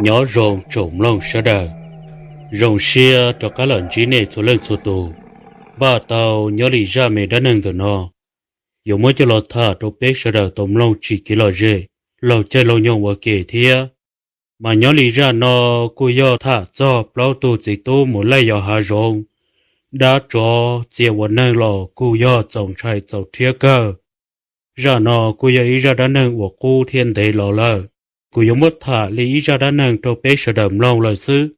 Nyob zoo tsoom mloog sawv daws, zoo siab rov qab los ntsib nej txhua leej txhua tus. Npaj tau nyob li zaj me dab neeg ntawm no, yuav muab coj los tham rau peb sawv daws tau mloog tsim kev lom zem, laug caij laug nyoog ua ke thiab. Mas nyob li zaj no kuj yog tham txog plaub tug txiv tub mus laij yos hav zoov, dab tsov txia ua neeg los kuj yog txaus ntshai txaus rhiab kawg. Zaj no kuj yog ib zaj dab neeg uas qub thiab ntev los lawm. Kuv yuav muab tham li ib zaj dab neeg rau peb sawv daws mloog lawm xwb.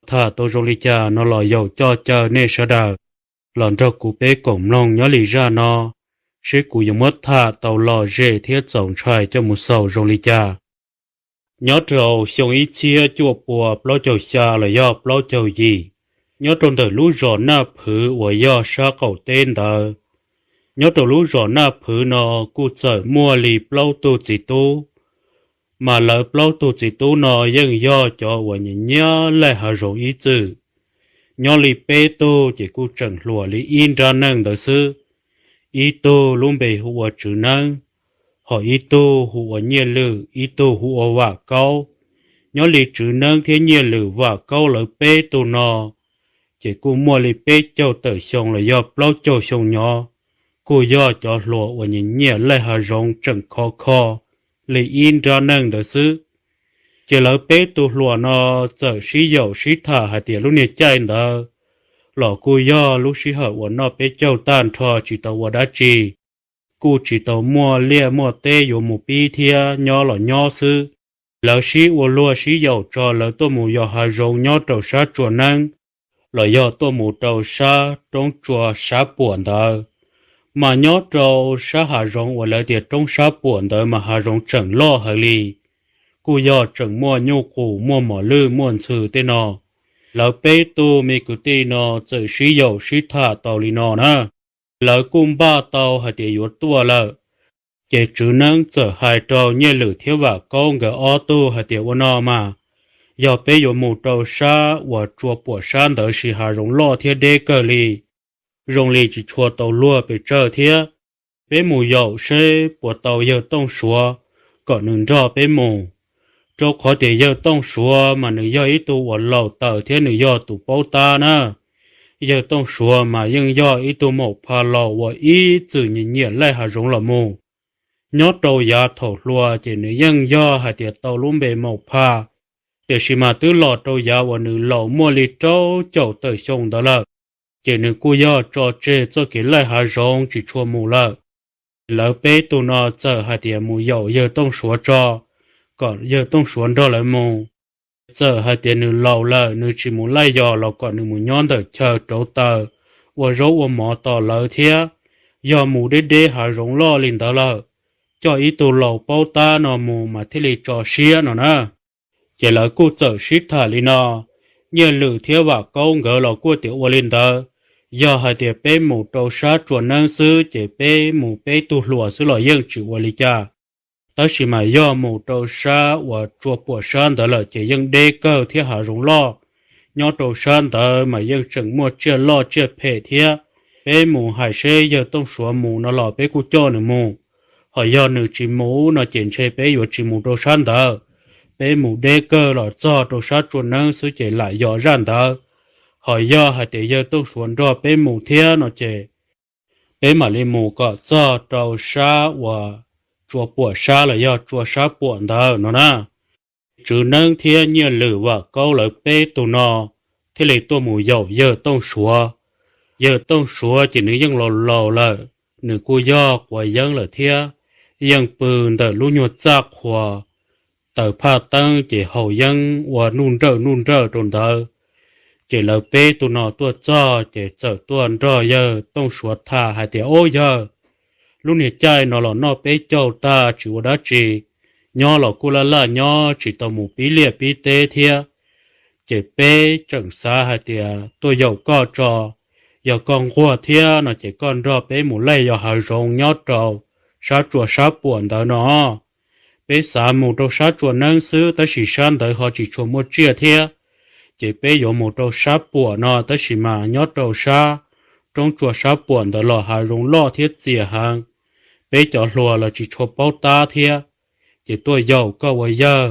Tham tau zoo li cas no los yaum coj caw nej sawv daws los nrog kuv peb koom mloog nyob li zaj no, seb kuv yuav muab tham tau lom zem thiab txaus ntshai coj mus xaus zoo li cas. Nyob rau xyoo ib txhiab cuaj pua plaub caug xya los yog plaub caug yim, nyob rau ntawm lub zos Naj Phwv uas yog sab qaum teb ntawd. Nyob rau lub zos Naj Phwv no kuj txawm muaj li plaub tug txiv tub, mas lawv plaub tug txiv tub no yeej yog cov uas nyiam nyiam laij hav zoov ib txwm. Nyob li peb tug ces kuj tseem hluas li ib nrab neej ntawd xwb. Ib tug lub npe hu ua Tswv Neeb, ho ib tug hu ua Nyiaj Lwm, ib tug hu ua Vam Kaub. Nyob li Tswv Neeb thiab Nyiaj Lwm, Vam Kaub lawv peb tug no ces kuj muaj li peb caug tawm xyoo los yog plaub caug xyoo nyob, kuj yog cov hluas uas nyiam nyiam laij hav zoov tseem khov kho li ib nrab neej ntawd xwb. Ces lawv peb tug hluas no txawm sib yaum sib tham hais tias lub niag caij ntawd los kuj yog lub sij hawm uas noj peb caug tag nrho tsis tau ua dab tsi, kuj tsis tau muaj liaj muaj teb yuav mus pib thiab, nyob los nyob xwb. Lawv sib ua luag sib yaum tso lawv tuaj mus yos hav zoov nyob rau sab Tsua Neeb, los yog tuaj mus rau sab roob tsua sab puam ntawd. Mas nyob rau sab hav zoov uas lawv tias roob sab puam ntawd mas hav zoov tseem loj heev li, kuj yog tseem muaj nyuj qus muaj mos lwj muaj ntxhw tej no. Lawv peb tug me kwv tij no txawm sib yaum sib tham tau li no na, lawv kuj npaj tau hais tias yuav tuaj lawm. Ces Tswv Neeb txawm hais rau Nyiaj Lwm thiab Vam Kaub nkawd ob tug hais tias ua no mas, yog peb yuav mus rau sab uas tsua puam sab ntawd sis hav zoov loj thiab deb kawg li, zoo li tsis tshua tau luag pes tsawg thiab. Peb mus yaum seb puas tau yawg Tooj Suav kom nws nrog peb mus, rau qhov tias yawg Tooj Suav mas nws yog ib tug uas laus taws thiab nws yog tus paub tab na. Yawg Tooj Suav mas yeej yog ib tug maum pha laus uas ib txwm nyiam nyiam laij hav zoov los mus. Nyob rau yav thaum hluas ces nws yeej yog hais tias tau lub npe maum pha, tiam sis mas twb los rau yav uas nws laus muaj li rau caum tawm xyoo ntawd lawm, ces nws kuj yog tso tseg txoj kev laij hav zoov tsis tshua mus lawm. Lawv peb tug no txawm hais tias mus yaum yawg Tooj Suav tso, kom yawg Tooj Suav nrog lawv mus. Txawm hais tias nws laus lawm nws tsis mus laij yos los kom nws mus nyob ntawm chaw rauv taws, ua zaub ua mov tos lawv thiab. Yog mus deb deb hav zoov loj li ntawd lawm, coj ib tug laus paub tab no mus mas thiaj li tso siab no na. Ces lawv kuj txawm sib tham li no, Nyiaj Lwm thiab Vam Kaub nkawd los kuj tias ua li ntawd, yog hais tias peb mus rau sab Tsua Neeb xwb ces peb mus peb tug hluas xwb los yeej tsis ua li cas. Tab sis mas yog mus rau sab uas tsua puam sab ntawd lawm ces yeej deb kawg thiab hav zoov loj. Nyob rau sab ntawd mas yeej tseem muaj tsiaj loj tsiaj phem thiab. Peb mus hais seb yawg Tooj Suav mus no los peb kuj coj nws mus. Ho yog nws tsis mus no ces ntshe peb yuav tsis mus rau sab ntawd. Peb mus deb kawg los txog rau sab Tsua Neeb xwb ces lam yos zaj ntawd. Ho yog hais tias yawg Tooj Suav nrog peb mus thiab no ces peb mam li mus kom txog rau sab uas tsua puam sab los yog tsua sab puam ntawd no na. Tswv Neeb thiab Nyiaj Lwm Vam Kaub lawv peb tug no thiaj li tuaj mus yaum yawg Tooj Suav. Yawg Tooj Suav ces nws yeej laus laus lawm, nws kuj yog quav yeeb lawm thiab, yeej pw ntawm lub nyuag txaj qhua, taws phaj teeb ces haus yeeb ua nuj nrawj nuj nrawj rau ntawd. Ces lawv peb tug no tuaj txog ces txawm tuaj nrog yawg Tooj Suav tham hais tias, Ob yawg, lub niag caij no los noj peb caug tag tsis ua dab tsi, nyob los kuj laj laj nyob tsis tau mus pib liaj pib teb thiab. Ces peb tseem xav hais tias tuaj yaum koj tso, yog koj nquag thiab no ces koj nrog peb mus laij yos hav zoov nyob rau sab tsua sab puam ntawd no. Peb xav mus rau sab tsua neeb xwb tab sis sab ntawd ho tsis tshua muaj tsiaj thiab. Ces peb yuav mus rau sab puam no tab sis mas nyob rau sab roob tsua sab puam ntawd los hav zoov loj thiab txias heev. Peb cov hluas los tsis tshua paub tab thiab. Ces tuaj yaum koj ua yawg,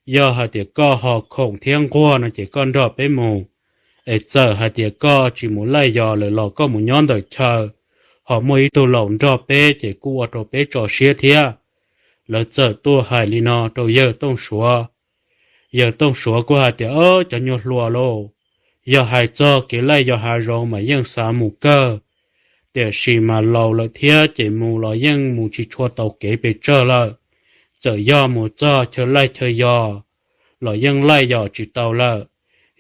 Yog hais tias koj ho khoom thiab nquag no ces koj nrog peb mus, es txawm hais tias koj tsis mus laij yos lawm los koj mus nyob ntawm chaw, ho muaj ib tug laus nrog peb ces kuj ua rau peb tso siab thiab. Lawv txawm tuaj hais li no rau yawg Tooj Suav. Yawg Tooj Suav kuj hais tias, Ob, cov nyuag hluas lauj, yog hais txog kev laij yos hav zoov mas yeej xav mus kawg, tiam sis mas laus lawm thiab ces mus los yeej mus tsis tshua tau kev pes tsawg lawm. Txawm yog mus txog chaw laij chaw yos los yeej laij yos tsis tau lawm.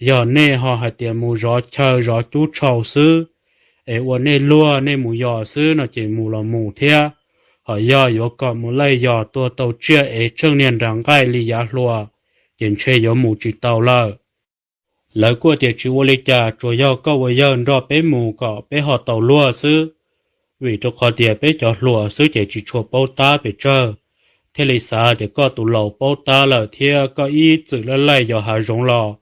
Yog nej ho hais tias mus zov chaw zov cub tshau xwb, es ua nej luag nej mus yos xwb no ces mus los mus thiab, ho yog yuav kom mus laij yos tua tau tsiaj es tsheej niag nram nqaij li yav hluas, ces ntshe yuav mus tsis tau lawm. Lawv kuj tias, Tsis ua li cas, tsuas yog koj ua yawg nrog peb mus kom peb ho tau luag xwb, vim rau qhov tias peb cov hluas xwb ces tsis tshua paub tab pes tsawg, thiaj li xav tias koj tus laus paub tab lawm thiab koj ib txwm laij laij yos hav zoov los,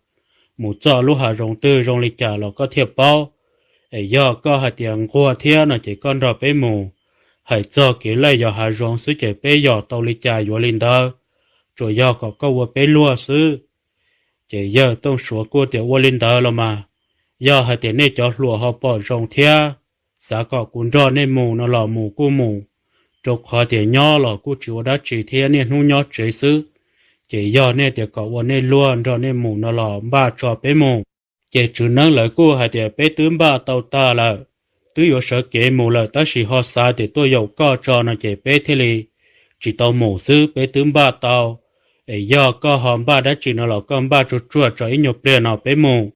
mus txog lub hav zoov twg zoo li cas los koj thiaj paub. Es yog koj hais tias nquag thiab no ces koj nrog peb mus. Hais txog kev laij yos hav zoov xwb ces peb yos tau li cas yuav li ntawd, tsuas yog kom koj ua peb luag xwb. Ces yawg Tooj Suav kuj tias, Ua li ntawd los mas, yog hais tias nej cov hluas ho pom zoo thiab xav kom kuv nrog nej mus no los mus kuj mus, rau qhov tias nyob los kuj tsis ua dab tsi thiab niaj hnub nyob tsev xwb. Ces yog nej tias kom ua nej luag nrog nej mus no los npaj tso peb mus. Ces Tswv Neeb lawv kuj hais tias, Peb twb npaj tau tag lawm, twb yuav sawv kev mus lawm tab sis ho xav tias tuaj yaum koj tso no ces peb thiaj li tsis tau mus xwb, peb twb npaj tau. Es yog koj ho npaj dab tsi no los koj npaj tsuag tsuag tso ib nyuag pliag no peb mus.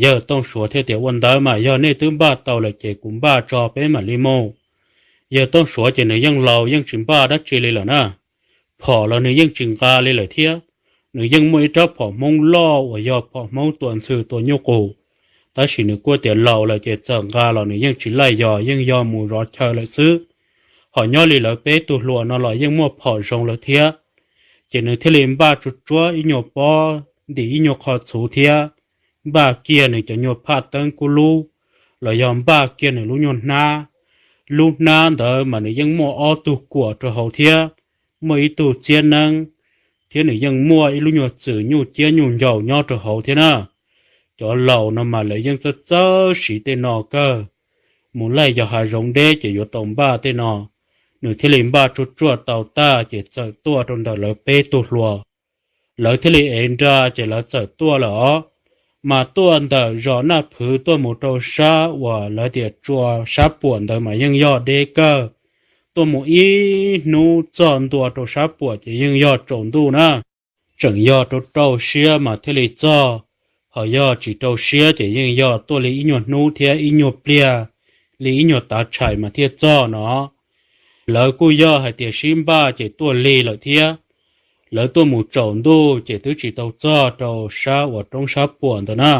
Yawg Tooj Suav thiaj tias, Ua ntawd mas yog nej twb npaj tau lawm ces kuv npaj tso peb mam li mus. Yawg Tooj Suav ces nws yeej laus yeej tsis npaj dab tsi li lawm na, phom los nws yeej tsis nqa li lawm thiab. Nws yeej muaj ib rab phom Hmoob loj uas yog phom Hmoob tua ntxhw tua nyuj qus, tab sis nws kuj tias laus lawm ces txawm nqa los nws yeej tsis laij yos, yeej yog mus zov chaw lawm xwb. Ho nyob li lawv peb tug hluas no los yeej muaj phom zoo lawm thiab. Ces nws thiaj li npaj tsuag tsuag ib nyuag pob ntim ib nyuag qho txhuv thiab npaj kiag nws cov nyuag phaj teeb kub lub, los yog npaj kiag nws lub nyuag hnab. Lub hnab ntawd mas nws yeej muaj ob tug kuam rau hauv thiab, muaj ib tug txiab neeb, thiab nws yeej muaj ib lub nyuag txwm nyuj ciab nyuj ncaus nyob rau hauv thiab na. Cov laus no mas lawv yeej txawj txawj siv tej no kawg. Mus laij yos hav zoov deb ces yuav tau npaj tej no. Nws thiaj li npaj tsuag tsuag tau tag ces txawm tuaj rau ntawm lawv peb tug hluas. Lawv thiaj li ev nra ces lawv txawm tuaj lawm os. Mas tuaj ntawm zos Naj Phwv tuaj mus rau sab uas lawv tias tsua sab puam ntawd mas yeej yog deb kawg. Tuaj mus ib hnub txog ntua rau sab puam ces yeej yog tsaus ntuj na. Tseem yog rau rau siab mas thiaj li txog, ho yog tsis rau siab ces yeej yog tuaj li ib nyuag hnub thiab ib nyuag pliag, li ib nyuag tav tshais mas thiaj txog no. Lawv kuj yog hais tias sib npaj ces tuaj lig lawm thiab. Lawv tuaj mus tsaus ntuj ces twb tsis tau txog rau sab uas roob sab puam ntawd na.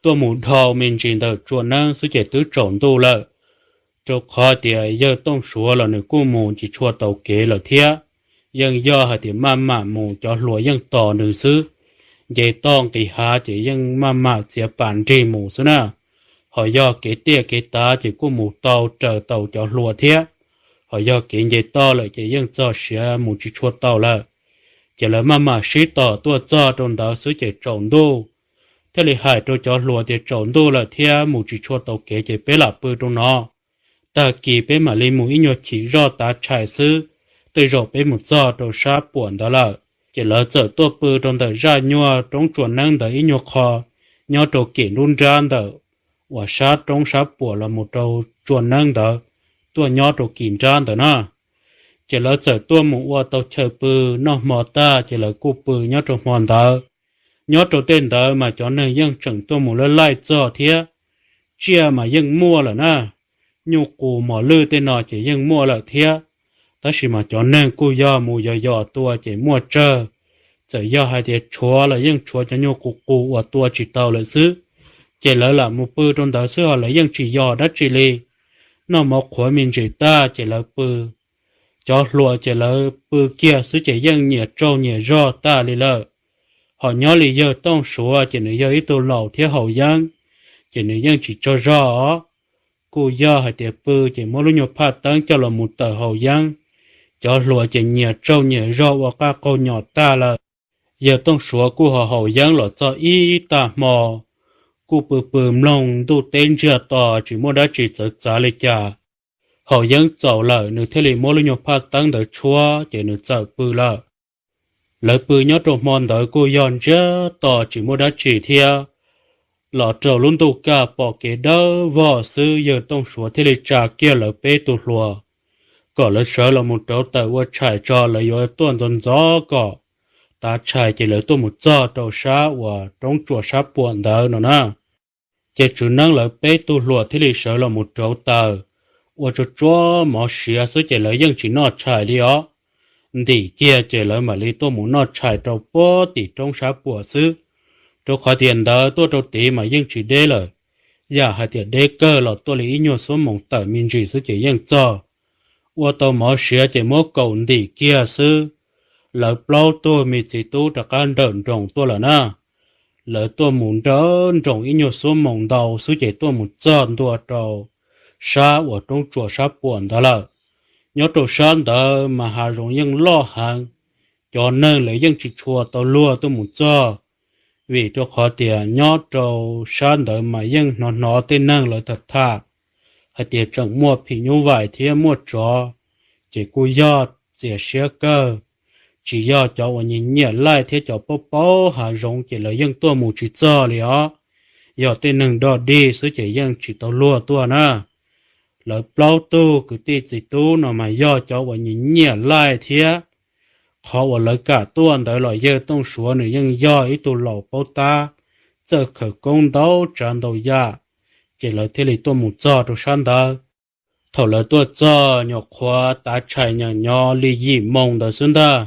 Tuaj mus dhau me ntsis ntawm tsua neeb xwb ces twb tsaus ntuj lawm. Rau qhov tias yawg Tooj Suav los nws kuj mus tsis tshua tau kev lawm thiab. Yeej yog hais tias maj mam mus, cov hluas yeej tos nws xwb. Nce toj nqis hav ces yeej maj mam txiav pas nrig mus xwb na. Ho yog kev tiaj kev tav ces kuj mus tau raws tau cov hluas thiab. Ho yog kev nce toj lawm ces yeej txog siav mus tsis tshua tau lawm. Ces lawv maj mam sib tom tuaj txog rau ntawd xwb ces tsaus ntuj. Thiaj li hais rau cov hluas tias, Tsaus ntuj lawm thiab mus tsis tshua tau kev ces peb lam pw rau no. Tag kis peb mam li mus ib nyuag chim zoj tav tshais xwb, tej zaum peb mus txog rau sab puam ntawd lawm. Ces lawv txawm tuaj pw rau ntawm zaj nyuag roob tsua neeb ntawd ib nyuag qho, nyob rau kem nruab nrab ntawm uas sab roob sab puam los mus rau tsua neeb ntawd, tuaj nyob rau kis nrab ntawd na. Ces lawv txawm tuaj mus ua tau chaw pw, noj hmo tag ces lawv kuj pw nyob rau hmo ntawd. Nyob rau tej ntawd mas cov neeg yeej tseem tuaj mus laij laij txog thiab. Tsiaj mas yeej muaj lawm na, nyuj qus mos lwj tej no ces yeej muaj lawm thiab. Tab sis mas cov neeg kuj yog mus yos yos tua ces muaj tsawg. Txawm yog hais tias tshuav los yeej tshuav cov nyuag qus qus uas tua tsis tau lawm xwb. Ces lawv lam mus pw rau ntawd xwb ho lawv yeej tsis yos dab tsi li. Noj mov qhuav me ntsis tag ces lawv pw. Cov hluas ces lawv pw kiag xwb ces yeej nyias tsaug nyias zog tag li lawm. Ho nyob li yawg Tooj Suav ces nws yog ib tug laus thiab haus yeeb, ces nws yeej tsis tsaug zog os. Kuj yog hais tias pw ces muab lub nyuag phaj teeb coj los mus tawm haus yeeb. Cov hluas ces nyias tsaug nyias zog ua qaj qaug nyom tag lawm. Yawg Tooj Suav kuj ho haus yeeb los txog ib tag hmo, kuj pw pw mloog ntuj teb ntsiag to tsis muaj dab tsi txawv txav li cas. Haus yeeb txaus lawm nws thiaj li muab lub nyuag phaj teeb ntawd tshuab ces nws txawm pw lawm. Lawv pw nyob rau hmo ntawd kuj yog ntsiag to tsis muaj dab tsi thiab. Los rau lub ntuj kaj pom kev dawb vog xwb, yawg Tooj Suav thiaj li tsa kiag lawv peb tug hluas kom lawv sawv los mus rauv taws ua tshais tso, lawv yuav tuaj ntxov ntxov kom tav tshais ces lawv tuaj mus txog rau sab uas roob tsuas sab puam ntawd no na. Ces Tswv Neeb lawv peb tug hluas thiaj li sawv los mus rauv taws, ua tsuag tsuag mov siav xwb ces lawv yeej tsis noj tshais li os. Ntim kiag ces lawv mam li tuaj mus noj tshais rau puag tim roob sab puam xwb, rau qhov tias ntawd tuaj rau tid mas yeej tsis deb lawm. Yam hais tias deb kawg los tuaj li ib nyuag xuab moos tawm me ntsis xwb ces yeej txog. Ua tau mov siav ces muab kaum ntim kiag xwb, lawv plaub tug me txiv tub rov qab nrawm nroos tuaj lawm na. Lawv tuaj mus nrawm nroos ib nyuag xuab moos ntau xwb ces tuaj mus txog ntua rau sab uas roob tsuas sab puam ntawd lawm. Nyob rau sab ntawd mas hav zoov yeej loj heev, cov neeg lawv yeej tsis tshua tau luag tuaj mus txog, vim rau qhov tias nyob rau sab ntawd mas yeej hnov hnov tej neeg lawv tham tham hais tias tseem muaj phim nyuj vais thiab muaj tsov, ces kuj yog txias siab kawg. Tsis yog cov uas nyiam nyiam laij thiab cov paub paub hav zoov ces lawv yeej tuaj mus tsis txog li os. Yog tej neeg dog dig xwb ces yeej tsis tau luag tuaj na. Lawv plaub tug kwv tij txiv tub no mas yog cov uas nyiam nyiam laij thiab. Qhov uas lawv kam tuaj ntawd los yawg Tooj Suav nws yeej yog ib tug laus paub tab, txawj khawv koob ntau tsav ntau yam, ces lawv thiaj li tuaj mus txog rau sab ntawd. Thaum lawv tuaj txog nyuam qhuav tav tshais nyeem nyob li yim moo ntawd xwb ntag,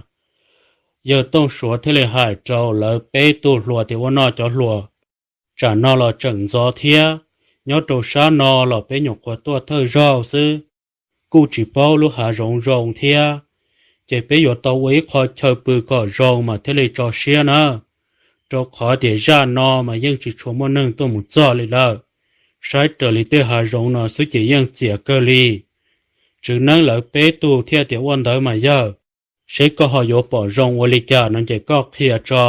yawg Tooj Suav thiaj li hais rau lawv peb tug hluas tias, Ua no cov hluas, tsam no los tseem ntxov thiab, nyob rau sab no los peb nyuam qhuav tuaj thawj zaug xwb, kuj tsis paub lub hav zoov zoo thiab, ces peb yuav tau ua ib qho chaw pw kom zoo mas thiaj li tso siab na, rau qhov tias zaj no mas yeej tsis tshua muaj neeg tuaj mus txog li lawm. Saib raws li tej hav zoov no xwb ces yeej txias kawg li. Tswv Neeb lawv peb tug thiaj tias, Ua ntawd mas yawg, seb koj ho yuav pom zoo ua li cas no ces koj qhia tso,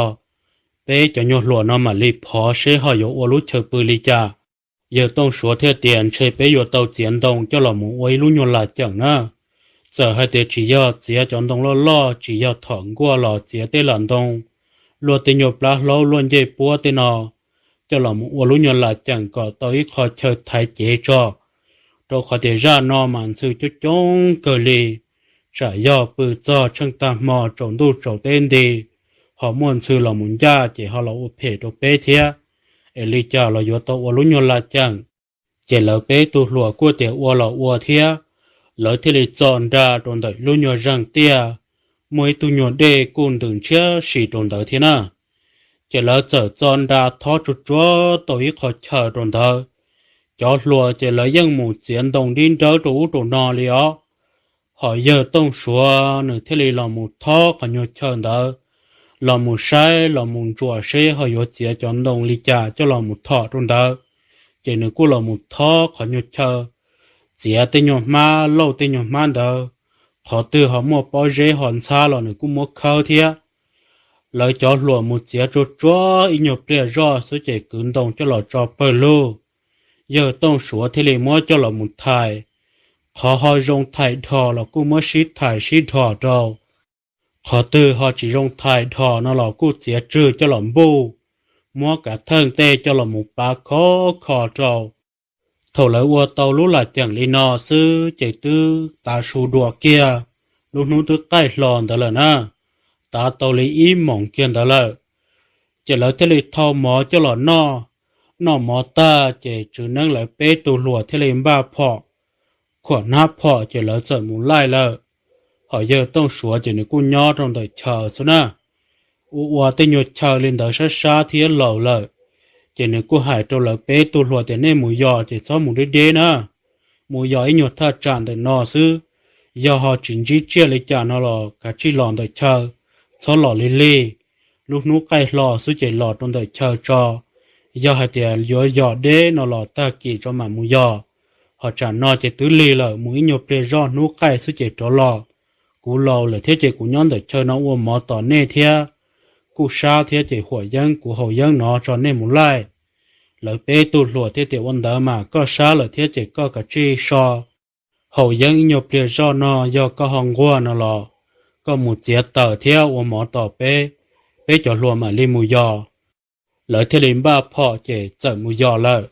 peb cov nyuag hluas no mam li phov seb ho yuav ua lub chaw pw li cas. Yawg Tooj Suav thiaj tias, Ntshe peb yuav tau txiav ntoo coj los mus ua ib lub nyuag laj ceem na. Txawm hais tias tsis yog txiav cov ntoo loj loj, tsis yog thom nkuaj los txiav tej lam ntoo, luaj tej nyuag plab hlaub luaj ncej puab tej no, coj los mus ua lub nyuag laj ceem kom tau ib qho chaw thaiv cev tso, rau qhov tias zaj no mas ntxhw coob coob kawg li. Tsam yog pw txog tsheej tag hmo tsaus ntuj tsaus teb nti, ho muaj ntxhw los mus ncaj ces ho los ua phem rau peb thiab. Es li cas los yuav tau ua lub nyuag laj ceem. Ces lawv peb tug hluas kuj tias ua los ua thiab, lawv thiaj li txo nra rau ntawm lub nyuag zeeg tiaj, muaj ib tug nyuag dej kuj ntws ntshiab si rau ntawd thiab na. Ces lawv txawm txo nra thob tsuag tsuag tau ib qho chaw rau ntawd. Cov hluas ces lawv yeej mus txiav ntoo dib nrawb rau ub rau no li os. Ho yawg Tooj Suav nws thiaj li los mus thob qhov nyuag chaw ntawd, los mus saib los mus ntsuas seb ho yuav txiav cov ntoo li cas coj los mus thom rau ntawd. Ces nws kuj los mus thob qhov nyuag chaw, txiav tej nyuag hmab lauj tej nyuag hmab ntawd, qhov twg ho muaj pob zeb ho ntxhab los nws kuj muab khawb thiab. Lawv cov hluas mus txiav tsuag tsuag ib nyuag pliag zoj xwb ces kwv ntoo coj los tso pawg lug. Yawg Tooj Suav thiaj li muab coj los mus thais. Qhov ho zoo thais dhos los kuj muab sib thais sib dhos rau. Qhov twg ho tsis zoo thais dhos no los kuj txiav tswg coj los npuj, muab kav theej tej coj los mus pav khov kho rau. Thaum lawv ua tau lub laj ceem li no xwb ces twb tav su dua kiag, lub hnub twb qaij hlo ntawd lawm na, tav tau li ib moos kiag ntawd lawm. Ces lawv thiaj li thau mov coj los noj. Noj mov tag ces Tswv Neeb lawv peb tug hluas thiaj li npaj phom, khuam hnab phom ces lawv txawm mus laij lawm. Ho yawg Tooj Suav ces nws kuj nyob rau ntawm chaw xwb na, ua ua tej nyuag chaw li ntawd sab sab thiab laus lawm. Ces nws kuj hais rau lawv peb tug hluas tias, Nej mus yos ces txhob mus deb deb na, mus yos ib nyuag thaj tsam ntawm no xwb. Yog ho tsis ntsib tsiaj li cas no los kav tsij los ntawm chaw, txhob los lig lig. Lub hnub qaij hlo xwb ces los rau ntawm chaw tso. Yog hais tias yuav yos deb no los tag kis tso mam mus yos. Ho tsam no ces twb lig lawm, mus ib nyuag pliag zoj hnub qaij xwb ces rov los. Kuv laus lawm thiab ces kuv nyob ntawm chaw no ua mov tos nej thiab. kuj sab thiab ces huam yeeb kuv haus yeeb no tso nej mus laij. Lawv peb tug hluas thiaj tias ua ntawd mas koj sab lawm thiab ces koj kav tsij so haus yeeb ib nyuag pliag zoj no, yog koj ho nquag no los koj mus txiav taws thiab ua mov tos peb, peb cov hluas mam li mus yos. Lawv thiaj li npaj phom ces txawm mus yos lawm.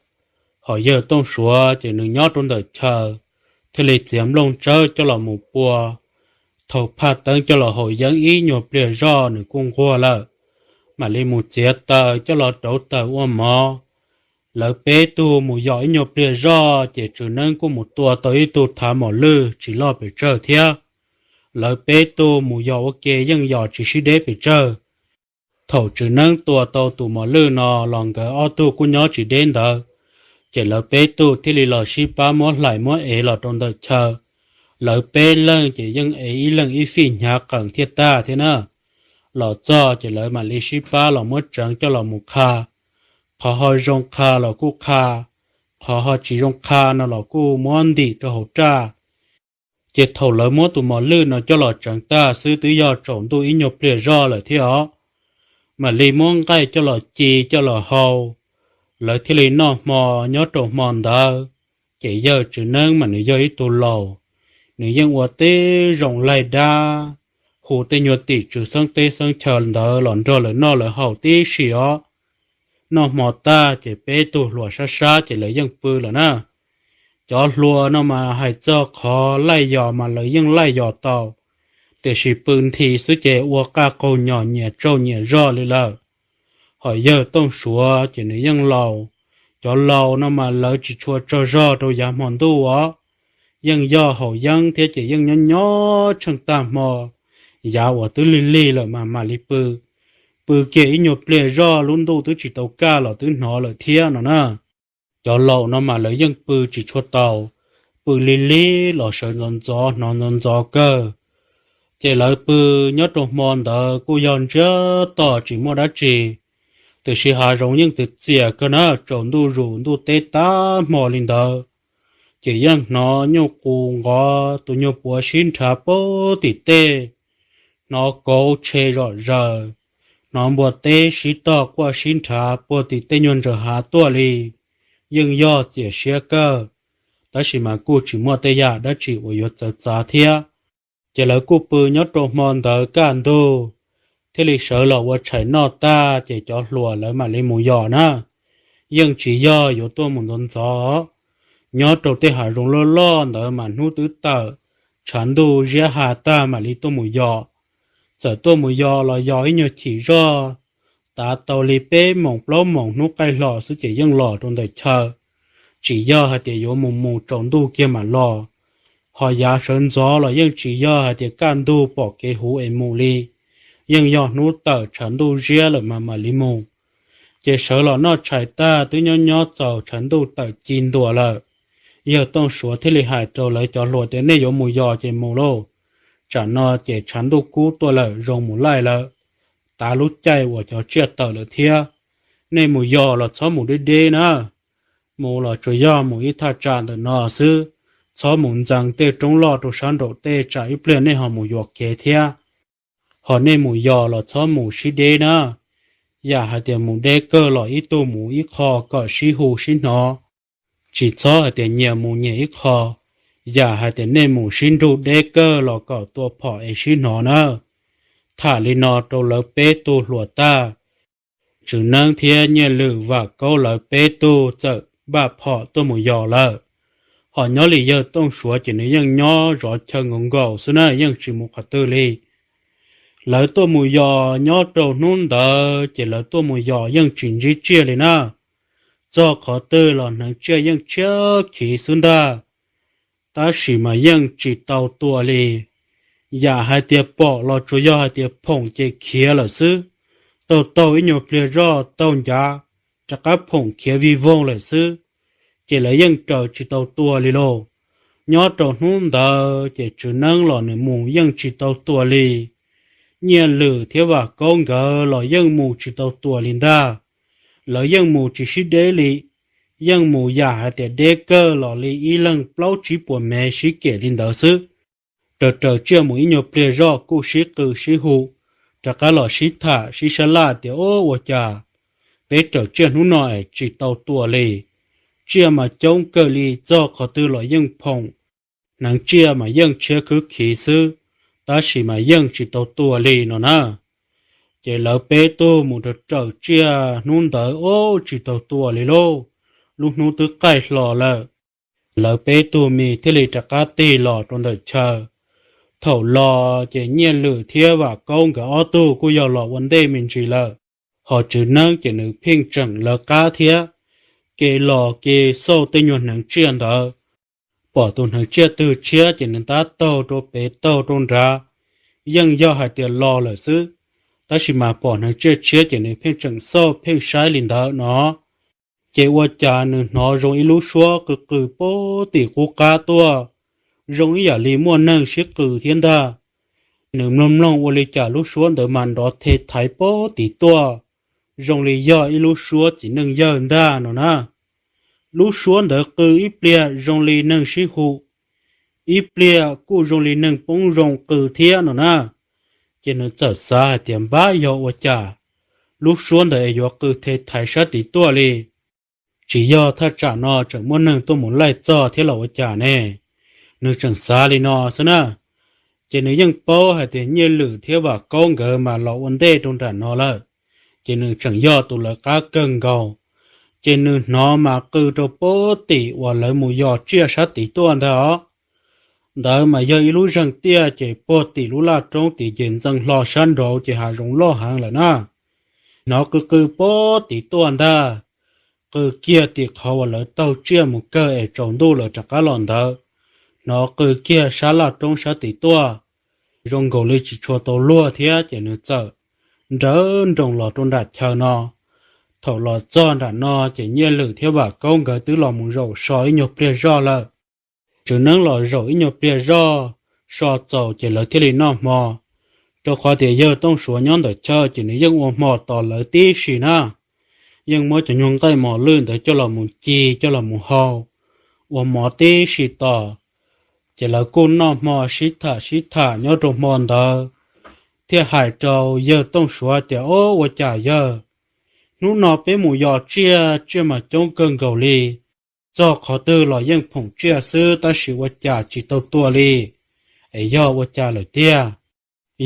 Hos yawg Tooj Suav ces nws nyob rau ntawm chaw thiaj li txiav nplooj tsawb coj los mus pua, thau phaj teeb coj los haus yeeb ib nyuag pliag zoj nws kuj nquag lawm, mam li mus txiav taws coj los rauv taws ua mov. Lawv peb tug mus yos ib nyuag pliag zoj ces Tswv Neeb kuj mus tua tau ib tug thav mos lwj tsis loj pes tsawg thiab. Lawv peb tug mus yos ua ke yeej yos tsis sib deb pes tsawg. Thaum Tswv Neeb tua tau tus mos lwj no los nkawd ob tug kuj nyob tsis deb ntawd, ces lawv peb tug thiaj li los sib pab muab hlais muab ev los rau ntawm chaw. Lawv peb leeg ces yeej ev ib leeg ib fij hnyav qees thiaj tag thiab na. Los txog ces lawv mam li sib pab los muab tseev coj los mus qha. Qhov ho zoo qha los kuj qha, qhov ho tsis zoo qha no los kuj muab ntim rau hauv raj. Ces thaum lawv muab tus mos lwj no coj los tseev tag xwb twb yog tsaus ntuj ib nyuag pliag zoj lawm thiab os. Mam li muab nqaij coj los ci coj los hau, lawv thiaj li noj hmo. Nyob rau hmo ntawd ces yawg Tswv Neeb mas nws yog ib tug laus, nws yeej ua tib zoo laig dab, hu tej nyuag tim tswv xeeb teb xeeb chaw ntawd los nrog lawv noj lawv haus tib si os. Noj hmo tag ces peb tug hluas sab sab ces lawv yeej pw lawm na. Cov hluas no mas hais txog qhov laij yos mas lawv yeej laij yos tau, tiam sis pw nthi xwb ces ua qaj qaug nyos nyias tsaug nyias zog li lawm. Hos yawg Tooj Suav ces nws yeej laus, cov laus no mas lawv tsis tshua tsaug zog rau yav hmo ntuj os. Yeej yog haus yeeb thiab ces yeej nyob nyob tsheej tag hmo, yav uas twb lig lig lawm mas mam li pw. Pw kiag ib nyuag pliag zoj lub ntuj twb tsis tau kaj los twb hnov lawm thiab no na. Cov laus no mas lawv yeej pw tsis tshua tau, pw lig lig los sawv ntxov ntxov hnov ntxov ntxov kawg. Ces lawv pw nyob rau hmo ntawd kuj yog ntsiag to tsis muaj dab tsi, tiam sis hav zoov yeej txias txias kawg na, tsaus ntuj zus ntuj teb tab hmo li ntawd. Ces yeej hnov nyuj qus nqov tus nyuag puav sib nrhav puag tim tej, hnov kauv tshe zom zaws, hnov npua teb sib tog quaj sib nrhav puag tim tej nyuag ntsaws hav tuaj li. Yeej yog txias siab kawg, tab sis mas kuj tsis muaj tej yam dab tsi uas yuav txawv txav thiab. Ces lawv kuj pw nyob rau hmo ntawd kaj ntug, thiaj li sawv los ua tshais noj tag ces cov hluas lawv mam li mus yos na. Yeej tsis yog yuav tuaj mus ntxov ntxov. Nyob rau tej hav zoov loj loj ntawd mas hnub twb tawm, tshav ntuj ziab ha tag mam li tuaj mus yos. Txawm tuaj mus yos los yos ib nyuag chim zog, tav tau li peb moos plaub moos hnub qaij hlo xwb ces yeej los rau ntawm chaw. Tsis yog hais tias yuav mus mus tsaus ntuj kiag mam los. Ho yav sawv ntxov los yeej tsis yog hais tias kaj ntug pom kev huv es mus li, yeej yog hnub tawm tshav ntuj ziab lawm mas mam li mus. Ces sawv los noj tshais tag twb nyob nyob txaus tshav ntuj tawm ci ntua lawm. Yawg Tooj Suav thiaj li hais rau lawv cov hluas tias nej yuav mus yos ces mus lauj, tsam no ces tshav ntuj kub tuaj lawm zoo mus laij lawm, tav lub caij uas cov tsiaj tawm lawm thiab. Nej mus yos los txhob mus deb deb na, mus los tsuas yog mus ib thaj tsam ntawm no xwb, txhob mus ntxeev tej roob loj rau sab nraum tej tsam ib pliag nej ho mus yuam kev thiab. Ho nej mus yos los txhob mus sib deb na, yam hais tias mus deb kawg los ib tug mus ib qho kom sib hu sib hnov, tsis txhob hais tias nyias mus nyias ib qho, yam hais tias nej mus sib nrug deb kawg los kom tua phom es sib hnov na. Tham li no rau lawv peb tug hluas tag, Tswv Neeb thiab Nyiaj Lwm Vam Kaub lawv peb tug txawm npaj phom tuaj mus yos lawm. Ho nyob li yawg Tooj Suav ces nws yeej nyob zov chaw nkaus nkaus xwb na, yeej tsis mus qhov twg li. Lawv tuaj mus yos nyob rau hnub ntawd ces lawv tuaj mus yos yeej tsis ntsib tsiaj li na. Txog qhov twg los hneev tsiaj yeej tshiab khiv xwb ntag, tab sis mas yeej tsis tau tua li. Yam hais tias pom los tsuas yog hais tias phoom ces khiav lawm xwb, taug taug ib nyuag pliag zoj taug ncav, rov qab phoom khiav vij voog lawm xwb, ces lawv yeej raws tsis tau tua li lauj. Nyob rau hnub ntawd ces Tswv Neeb los nws mus yeej tsis tau tua li. Nyiaj Lwm thiab Vam Kaub nkawd los yeej mus tsis tau tua li ntag. Lawv yeej mus tsis sib deb li, yeej mus yam hais tias deb kawg los li ib leeg plaub tsib puas mev sib kem li ntawd xwb. Raws raws tsiaj mus ib nyuag pliag zoj kuj sib qw sib hu, rov qab los sib tham sib sab laj tias, Ub, ua cas peb raws tsiaj hnub no es tsis tau tua li? Tsiaj mas coob kawg li, txog qhov twg los yeej phoom, hneev tsiaj mas yeej tshiab khwb khiv xwb, tab sis mas yeej tsis tau tua li no na. Ces lawv peb tug mus raws raws tsiaj hnub ntawd, ub, tsis tau tua li lauj. Lub hnub twb qaij hlo lawm, lawv peb tug mis thiaj li rov qab tig los rau ntawm chaw. Thaum los ces Nyiaj Lwm thiab Vam Kaub nkawd ob tug kuj yog los ua ntej me ntsis lawm, ho Tswv Neeb ces nws pheej tseem lawv qab thiab, ke los ke xauj tej nyuag hneev tsiaj ntawd. Pom tus hneev tsiaj twg tshiab ces nws tab taug rau pem taug rau nrad, yeej yog hais tias los lawm xwb, tab sis mas pom hneev tsiaj tshiab ces nws pheej tseem xauj pheej saib li ntawd no. Ces ua cas nws hnov zoo ib lub suab qw qw puag tim qub qab tuaj, zoo ib yam li muaj neeg sib qw thiab ntag. Nws mloog mloog ua li cas lub suab ntawd mas nrov the thaiv puag tim tuaj, zoo li yog ib lub suab txiv neej yawg ntag no na. Lub suab ntawd qw ib pliag zoo li neeg sib hu, ib pliag kuj zoo li neeg poob zoo qw thiab no na. Ces nws txawm xav hais tias npab yog ua cas lub suab ntawd es yuav qw the thaiv sab tid tuaj li. Tsis yog thaj tsam no tseem muaj neeg tuaj mus laij txog thiab los ua cas ne? Nws tseem xav li no xwb na. Ces nws yeej paub hais tias Nyiaj Lwm thiab Vam Kaub nkawd mas los ua ntej rau nram no lawm, ces nws tseem yog tus lawv qab kawg nkaus. Ces nws hnov mas qw rau puag tim uas lawv mus yos tsiaj sab tid tuaj ntag os. Ntawd mas yog ib lub zeeg tiaj ces puag tim lub laj roob tid ces ntxeev hlo sab nraud ces hav zoov loj heev lawm na. Hnov qw qw puag tid tuaj ntag, qw kiag tim qhov uas lawv taug tsiaj mus kawg es tsaus ntuj lawv rov qab los ntawd. Hnov qw kiag sab laj roob sab tid tuaj, zoo nkaus li tsis tshua tau luag thiab ces nws txawm nrawv nroos los rau nram chaw no. Thaum los txog nram no ces Nyiaj Lwm thiab Vam Kaub nkawd twb los mus zaum so ib nyuag pliag zoj lawm. Tswv Neeb los zaum ib nyuag pliag zoj, so txaus ces lawv thiaj li noj hmo. Rau qhov tias yawg Tooj Suav nyob ntawm chaw ces nws yeej ua hmo tos lawv tib si na. Yeej muab cov nyuag nqaij mos lwj ntawd coj los mus ci coj los mus hau, ua hmo tib si tos. Ces lawv kuj noj hmo sib tham sib tham nyob rau hmo ntawd, thiaj hais rau yawg Tooj Suav tias, Ob, ua cas yawg, hnub no peb mus yos tsiaj, tsiaj mas coob kawg nkaus li, txog qhov twg los yeej phoom tsiaj xwb tab sis ua cas tsis tau tua li, es yog ua cas lawm tiag?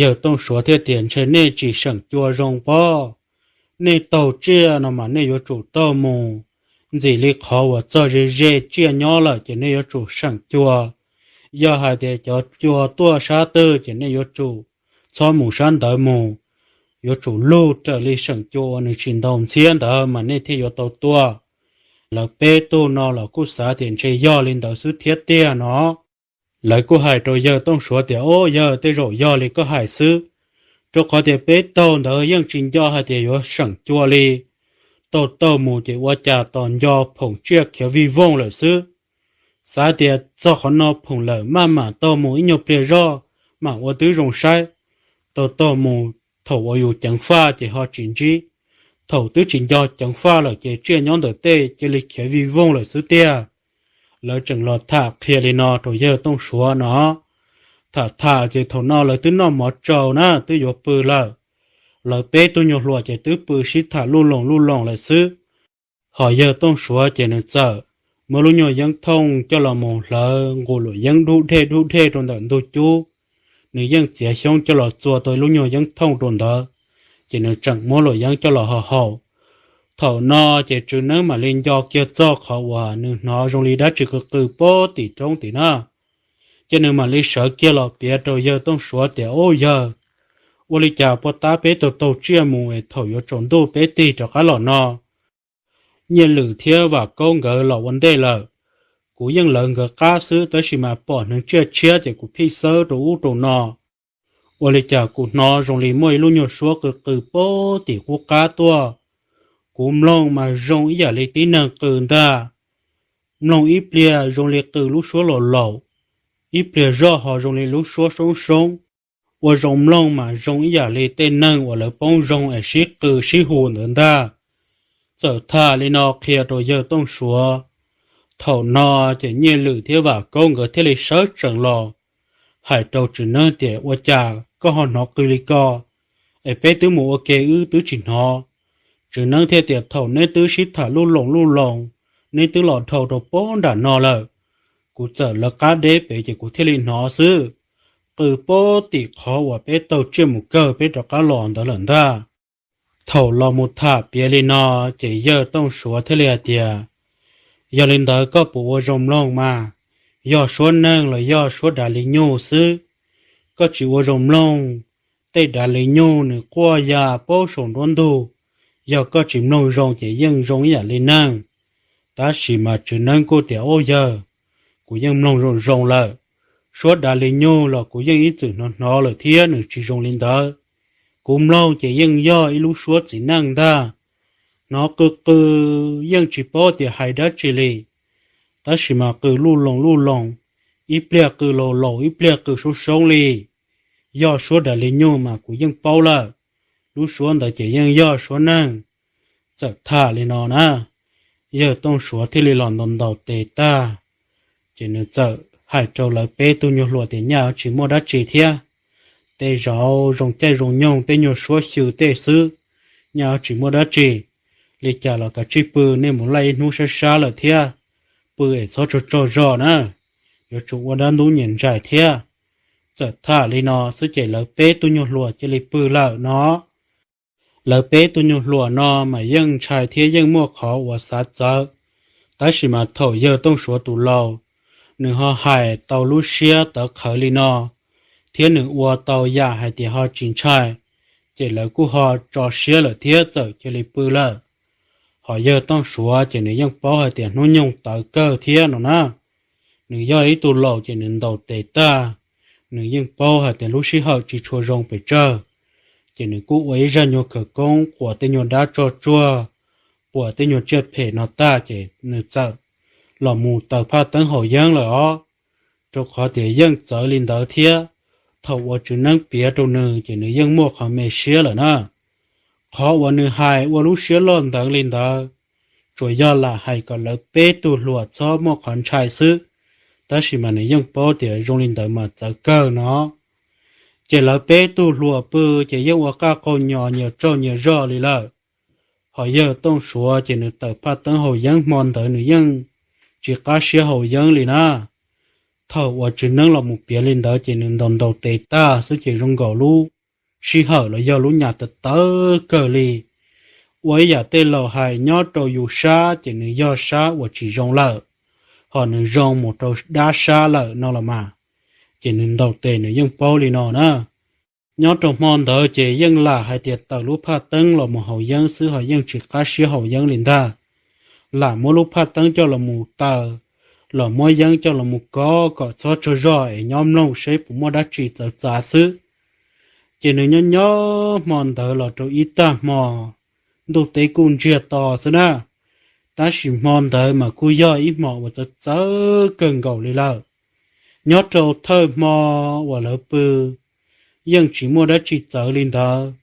Yawg Tooj Suav thiaj tias, Ntshe nej tsis seem cua zoo pob. Nej taug tsiaj no mas nej yuav tsum taug mus ntxim li qhov uas txog ze ze tsiaj nyob lawm ces nej yuav tsum seem cua. Yog hais tias cov cua tuaj sab twg ces nej yuav tsum txhob mus sab ntawd mus, yuav tsum lug raws li seem cua uas nws tsis ntaus ntxhiab ntawd mas nej thiaj yuav tau tua. Lawv peb tug no los kuj xav tias ntshe yog li ntawd xwb thiab tiag no. Lawv kuj hais rau yawg Tooj Suav tias, Ob, yawg, tej zaum yog li koj hais xwb, rau qhov tias peb taug ntawd yeej tsis nco hais tias yuav seem cua li. Taug taug mus ces ua cas tos nco phoom tsiaj khiav vij voog lawm xwb. Xav tias txog qhov no phoom lawm maj mam taug mus ib nyuag pliag zoj mam ua twb zoo saib. Taug taug mus thaum uas yus ceev faj ces ho tsis ntsib, thaum twb tsis nco ceev faj lawm ces tsiaj nyob ntawm tej cia li khiav vij voog lawm xwb tiag. Lawv tseem los tham qhia li no rau yawg Tooj Suav no. Tham tham ces thaum no lawv twb noj mov tsau na twb yuav pw lawm. Lawv peb tug nyuag hluas ces twb pw sib tham luj loos luj loos lawm xwb. Ho yawg Tooj Suav ces nws txawm muab lub nyuag yeeb thooj coj los mus hlawv nqus luam yeeb dub dhej dub dhej rau ntawm ntug cub. Nws yeej txiav xyoob coj los txua tau lub nyuag yeeb thooj rau ntawd, ces nws tseem muab luam yeeb coj los haus haus. Thaum no ces Tswv Neeb mam li nco kiag txog qhov uas nws hnov zoo li dab tsi qw qw puag tim roob tim na. Ces nws mam li sawv kiag los piav rau yawg Tooj Suav tias, Ub yawg, ua li cas puag ta peb taug taug tsiaj mus es thaum yuav tsaus ntuj peb tig rov qab los no, Nyiaj Lwm thiab Vam Kaub nkawd los ua ntej lawm. Kuv yeej lawv nkawd qab xwb tab sis mas pom hneev tsiaj tshiab ces kuv pheej xawb rau ub rau no. Ua li cas kuv hnov zoo li muaj ib lub nyuag suab qw qw puag tim qub qab tuaj. Kuv mloog mas zoo ib yam li tib neeg qw ntag. Mloog ib pliag zoo li qw lub suab laus laus, ib pliag zoj ho zoo li lub suab soob soob. Ua zoo mloog mas zoo ib yam li tej neeg uas lawv poob zoo es sib qw sib hu ntawd ntag. Txawm tham li no qhia rau yawg Tooj Suav. Thaum no ces Nyiaj Lwm thiab Vam Kaub nkawd thiaj li sawv tsees los hais rau Tswv Neeb tias, Ua cas koj ho hnov qw li ko? es peb twb mus ua ke wb twb tsis hnov. Tswv Neeb thiaj tias, Thaum neb twb sib tham luj loos luj loos, neb twb los dhau rau pob nram no lawm, kuv txawm lawv qab deb pem ces kuv thiaj li hnov xwb. Qw pob tim qhov uas peb taug tsiaj mus kawg peb rov qab los ntawd lawm ntag. Thaum los mus tham piav li no, ces yawg Tooj Suav thiaj li hais tias, Yog li ntawd koj puas ua zoo mloog mas, yog suab neeg los yog suab dav li nyuj xwb, koj tsis ua zoo mloog. Tej dav li nyuj nws quaj ya paub saum nruab ntug, yog koj tsis mloog zoo ces yeej zoo ib yam li neeg. Tab sis mas Tswv Neeb kuj tias, Ub yawg, kuv yeej mloog zoo zoo lawm. Suab dav li nyuj los kuv yeej ib txwm hnov hnov lawm thiab nws tsis zoo li ntawd. Kuv mloog ces yeej yog ib lub suab txiv neej ntag. Hnov qw qw yeej tsis paub tias hais dab tsi li, tab sis mas qw luj loos luj loos, ib pliag qw laus laus ib pliag qw soob soob li. Yog suab dav li nyuj mas kuv yeej paub lawm, lub suab ntawd ces yeej yog suab neeg. Txawm tham li no na, yawg Tooj Suav thiaj li los ntaus ntaus tes tag, ces nws txawm hais rau lawv peb tug nyuag hluas tias, Nyaj tsis muaj dab tsi thiab, tej zaum zoo caij zoo nyoog tej nyuag suab xyw tej xwb, nyaj tsis muaj dab tsi. Li cas los kav tsij pw, nej mus laij ib hnub sab sab lawm thiab, pw es txhob tsaug tsaug zog na, yuav tsum ua dab ntub nyias ntsais thiab. Txawm tham li no xwb ces lawv peb tug nyuag hluas cia li pw lawm no. Lawv peb tug nyuag hluas no mas yeej ntshai thiab yeej muaj qhov uas xav txawv, tab sis mas thaum yawg Tooj Suav tus laus, nws ho hais tau lub siab tawv qhawv li no, thiab nws ua tau yam hais tias ho tsis ntshai, ces lawv kuj ho tso siab lawm thiab txawm cia li pw lawm. Hos yawg Tooj Suav ces nws yeej paub hais tias hnub nyoog tawv kawg thiab no na. Nws yog ib tug laus ces nws ntaus tes tag, nws yeej paub hais tias lub sij hawm tsis tshua zoo pes tsawg, ces nws kuj ua ib zaj nyuag khawv koob quas tej nyuag dab tsog tsuag, quas tej nyuag tsiaj phem no tag ces nws txawm los mus taws phaj teeb haus yeeb lawm os, rau qhov tias yeej txawv li ntawd thiab. Thaum uas Tswv Neeb piav rau nws ces nws yeej muaj qhov me siab lawm na. Qhov uas nws hais ua lub siab loj ntawd li ntawd, tsuas yog lam hais kom lawv peb tug hluas txhob muaj qhov ntshai xwb, tab sis mas nws yeej paub tias zoo li ntawd mas txawv kawg no. Ces lawv peb tug hluas pw ces yeej ua qaj qaug nyos nyias tsaug nyias zog li lawm. Hos yawg Tooj Suav ces nws taws phaj teeb haus yeeb hmo ntawd nws yeej tsis qab siab haus yeeb li na. Thaum uas Tswv Neeb los mus piav li ntawd ces nws ntaus ntaus tes tag xwb ces zoo nkaus lub sij hawm los yog lub nyam tawv tawv kawg li. Ua ib yam tej laus hais nyob rau yus sab ces nws yog sab uas tsis zoo lawm, hos nws zoo mus rau dab sab lawm no los mas. Ces nws ntaus tes nws yeej paub li no na. Nyob rau hmo ntawd ces yeej lam hais tias taws lub phaj teeb los mus haus yeeb xwb hos yeej tsis qab siab haus yeeb li ntag. Lam muab lub phaj teeb coj los mus taws, los muab yeeb coj los mus kov kom txhob tsaug zog es nyob mloog seb puas muaj dab tsi txawv txav xwb. Ces nws nyob nyob hmo ntawd los rau ib tag hmo, ntuj teb kuj ntsiag to xwb na. Tab sis hmo ntawd mas kuj yog ib hmo uas txawv txawv kawg nkaus li lawm. Nyob rau thawj hmo uas lawv pw, yeej tsis muaj dab tsi txawv li ntawd.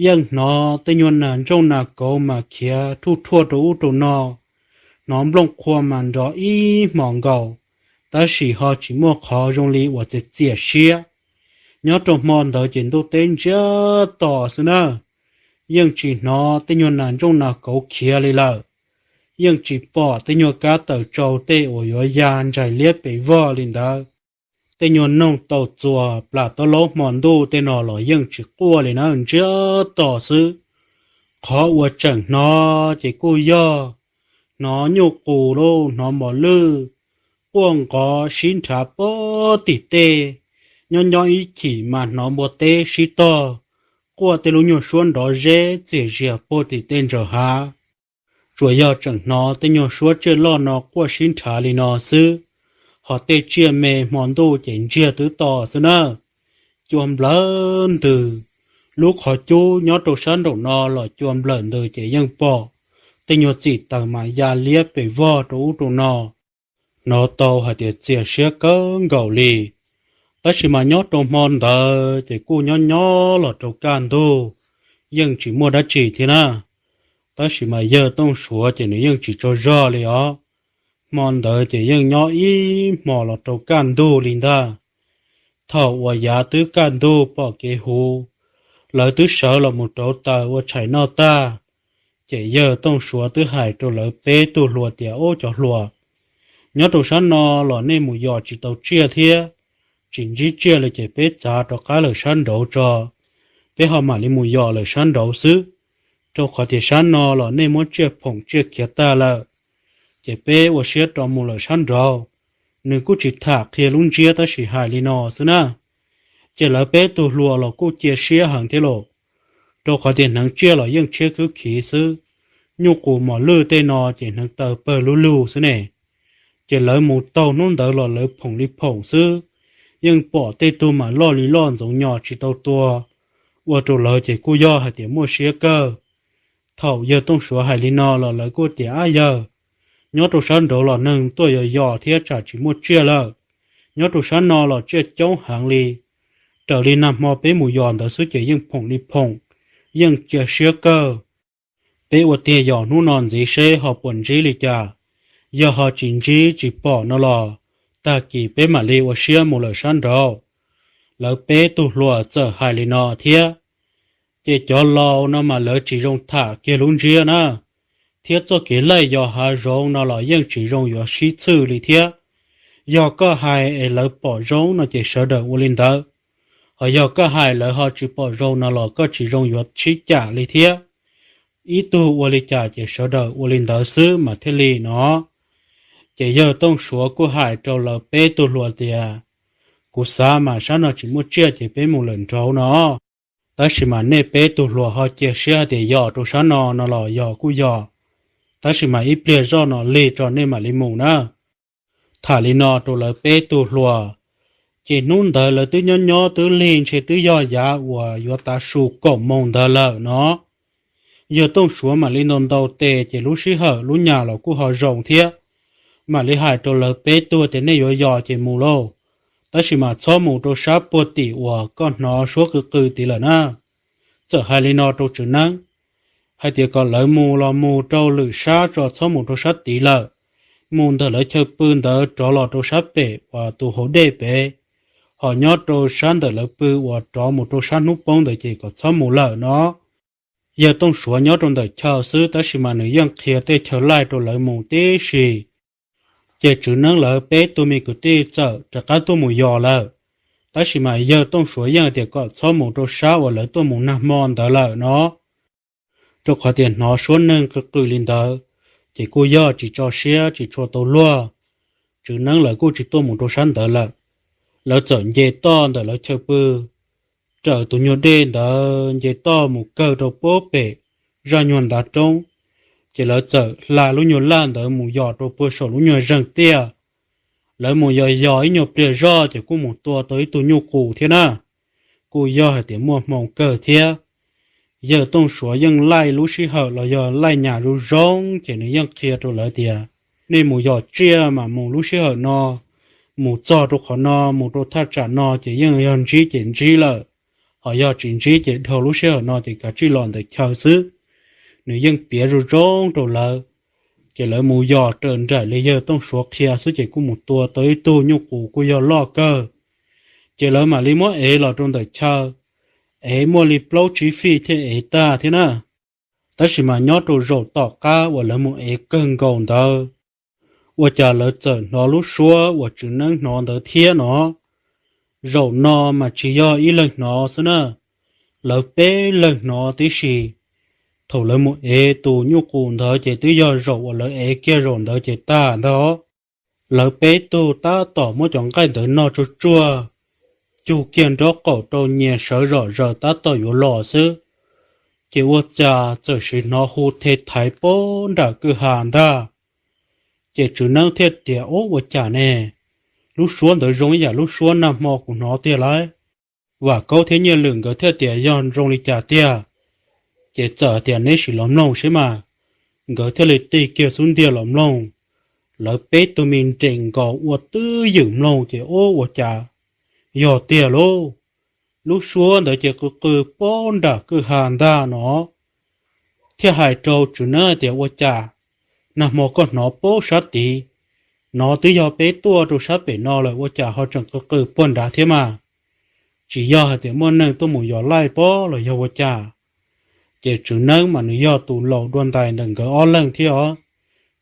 Yeej hnov tej nyuag nas ntsooj nas kauv mas khiav thuj thuaj rau ub rau no, hnov nplooj qhuav mas nrov ib hmos nkaus, tab sis ho tsis muaj qhov zoo li uas txias txias siab. Nyob rau hmo ntawd ces ntuj teb ntsiag to xwb na, yeej tsis hnov tej nyuag nas ntsooj nas kauv khiav li lawm. Yeej tsis pom tej nyuag kab tawm tsau tej uas yuav ya ntsais liab pes vog li ntawd. Tej nyuag noog tau txuas plas taub laub hmo ntuj tej no los yeej tsis quaj li na, ntsiag to xwb. Qhov uas tseem hnov ces kuj yog hnov nyuj qus lauj, hnov mos lwj quaj nqov sib nrhav puag tim tej. Nyob nyob ib chim mas hnov npua teb sib tog quaj tej lub nyuag suab nrov zeb txias zias puag tim tej ntsaws hav. Tsuas yog tseem hnov tej nyuag suab tsiaj loj no quaj sib nrhav li no xwb, hos tej tsiaj me hmo ntuj ces ntsiag twb to xwb na. Cua nplawg ntws, lub qhov cub nyob rau sab nraum no los cua nplawg ntws ces yeej pom tej nyuag txim taws mas ya liab pes vog rau ub rau no. Hnov tau hais tias txias siab kawg nkaus li. Tab sis mas nyob rau hmo ntawd ces kuj nyob nyob los rau kaj ntug, yeej tsis muaj dab tsi thiab na. Tab sis mas yawg Tooj Suav ces nws yeej tsis tsaug zog li os. Hmo ntawd ces yeej nyob ib hmos los rau kaj ntug li ntag. Thaum uas yav twb kaj ntug pom kev huv, Lawv twb sawv los mus rauv taws ua tshais noj tag, ces yawg Tooj Suav twb hais rau lawv peb tug hluas tias, Ub, cov hluas, nyob rau sab no los nej mus yos tsis tau tsiaj thiab, tsis ntsib tsiaj li ces peb txav rov qab lawm sab nraud tso, peb ho mam li mus yos lawm sab nraud xwb, rau qhov tias sab no los nej muab tsiaj phoom tsiaj khiav tag lawm, ces peb ua siab rov mus lawm sab nraud. Nws kuj tsis tham qhia lub ntsiab tab sis hais li no xwb na. Ces lawv peb tug hluas los kuj cia siab heev thiab lauj, rau qhov tias hneev tsiaj los yeej tshiab khwb khiv xwb, nyuj qus mos lwj tej no ces hneev taw pawg lug lug xwb ne. Ces lawv mus taug hnub ntawd los lawv phoom li phoom xwb, yeej pom tej tug mas loj li loj ntxoov nyos tsis tau tua, ua rau lawv ces kuj yog hais tias muaj siab kawg. Thaum yawg Tooj Suav hais li no los lawv kuj tias, Ab yawg, nyob rau sab nraud los neeg tuaj yos yos thiab tsam tsis muaj tsiaj lawm, nyob rau sab no los tsiaj coob heev li. Raws li nag hmo peb mus yos ntawd xwb ces yeej phoom li phoom, yeej cia siab kawg. Peb ua tiag yos hnub no ntxiv seb ho puas ntsib li cas, yog ho tsis ntsib tsis pom no los tag kis peb mam li ua siab mus lawm sab nraud. Lawv peb tug hluas txawm hais li no thiab. Ces cov laus no mas lawv tsis zoo tham kiag lub ntsiab na, thiab txoj kev laij yos hav zoov no los yeej tsis zoo yuav sib txhwj li thiab. Yog koj hais es lawv pom zoo no ces sawv daws ua li ntawd, ho yog koj hais lawv ho tsis pom zoo no los koj tsis zoo yuav sib cam li thiab. Ib tug ua li cas ces sawv daws ua li ntawd xwb mas thiaj li no. Ces yawg Tooj Suav kuj hais rau lawv peb tug hluas tias, Kuv xav mas sab no tsis muaj tsiaj ces peb mus lawm nraud no, tab sis mas nej peb tug hluas ho cia siab hais tias yos rau sab no no los yos kuj yos, tab sis mas ib pliag zoj no lig tso nej mam li mus na. Tham li no rau lawv peb tug hluas, ces hnub ntawd lawv twb nyob nyob twb lig ntshe twb yog yav uas yuav tav su kaum moos ntawd lawm no. Yawg Tooj Suav mam li ntaus ntaus tes ces lub sij hawm lub nyas los kuj ho zoo thiab, mam li hais rau lawv peb tug tias, Nej yuav yos ces mus lauj, tab sis mas txhob mus rau sab puag tim uas koj hnov suab qw qw tid lawm na. Txawm hais li no rau Tswv Neeb, hais tias kom lawv mus los mus rau lwm sab tso, txhob mus rau sab tid lawm. Mus ntawm lawv chaw pw ntawd rov los rau sab pem uas tus hauv dej pem, ho nyob rau sab ntawm lawv pw uas rov mus rau sab hnub poob ntawd ces kom txhob mus lawm no. Yawg Tooj Suav nyob rau ntawm chaw xwb tab sis mas nws yeej qhia tej chaw laij rau lawv mus tib si. Ces Tswv Neeb lawv peb tug me kwv tij txawm rov qab tuaj mus yos lawm, tab sis mas yawg Tooj Suav yeej tias kom txhob mus rau sab uas lawv tuaj mus nag hmo ntawd lawm no, rau qhov tias hnov suab neeg qw qw li ntawd, ces kuj yog tsis tso siab tsis tshua tau luag. Tswv Neeb lawv kuj tsis tuaj mus rau sab ntawd lawm, lawv txawm nce toj ntawm lawv chaw pw raws tus nyuag dej ntawd nce toj mus kawg rau puag pem zaj nyuag ntav roob, ces lawv txawm hla lub nyuag laj ntawd mus yos rau puag saum lub nyuag zeeg tiaj. Lawv mus yos yos ib nyuag pliag zoj ces kuj mus tua tau ib tug nyuj qus thiab na, kuj yog hais tias muaj hmoo kawg thiab. Yawg Tooj Suav yeej laij lub sij hawm los yog laij nyas zoo zoo ces nws yeej qhia rau lawv tias, Nej mus yos tsiaj mas mus lub sij hawm no, mus txog rau qhov no, mus rau thaj tsam no ces yeej yog ntsib ces ntsib lawm, ho yog tsis ntsib ces dhau lub sij hawm no ces kav tsij los ntawm chaw xwb. Nws yeej piav zoo zoo rau lawv, ces lawv mus yos raws nraim li yawg Tooj Suav qhia xwb ces kuj mus tua tau ib tug nyuj qus kuj yog loj kawg. Ces lawv mam li muab ev los rau ntawm chaw, ev muaj li plaub tsib fij thiaj ev tag thiab na. Tab sis mas nyob rau zaum tom qab uas lawv mus ev kawg nkaus ntawd, ua cas lawv txawm hnov lub suab uas Tswv Neeb hnov ntawd thiab no. Zaum no mas tsis yog ib leeg hnov xwb na, lawv peb leeg hnov tib si. Thaum lawv mus ev tus nyuj qus ntawd ces twb yog zaum uas lawv ev kiag zaum ntawd ces tag ntag. Lawv peb tug tab tom muab cov nqaij ntawd noj tsuag tsuag, cug kiag nraub qaum rau nyias sawv zom zaws tab tom yuav los xwb, ces ua cas txawm sim hnov hu the thaiv puag nram kwj ha ntag. Ces Tswv Neeb thiaj tias, Ub, ua cas ne? Lub suab ntawd zoo ib yam lub suab nag hmo kuv hnov tiag lauj. Vam Kaub thiab Nyiaj Lwm nkawd thiaj tias, Yog zoo li cas tiag? Ces txawm tias, Neb sim los mloog seb mas. Nkawd thiaj li tig kiag xub ntiag los mloog. Lawv peb tug me nres nkaus ua twj ywm mloog ces, Ub, ua cas yog tiag lauj? Lub suab ntawd ces qw qw puag nram kwj ha ntag no. Thiaj hais rau Tswv Neeb hais tias, Ua cas nag hmo koj hnov puag sab tid, no twb yog peb tuaj rau sab pem no lawm ua cas ho tseem qw qw puag nrad thiab mas? tsis yog hais tias muaj neeg tuaj mus yos laij pob los yog ua cas. Ces Tswv Neeb mas nws yog tus laus dua ntais ntawm nkawd ob leeg thiab os.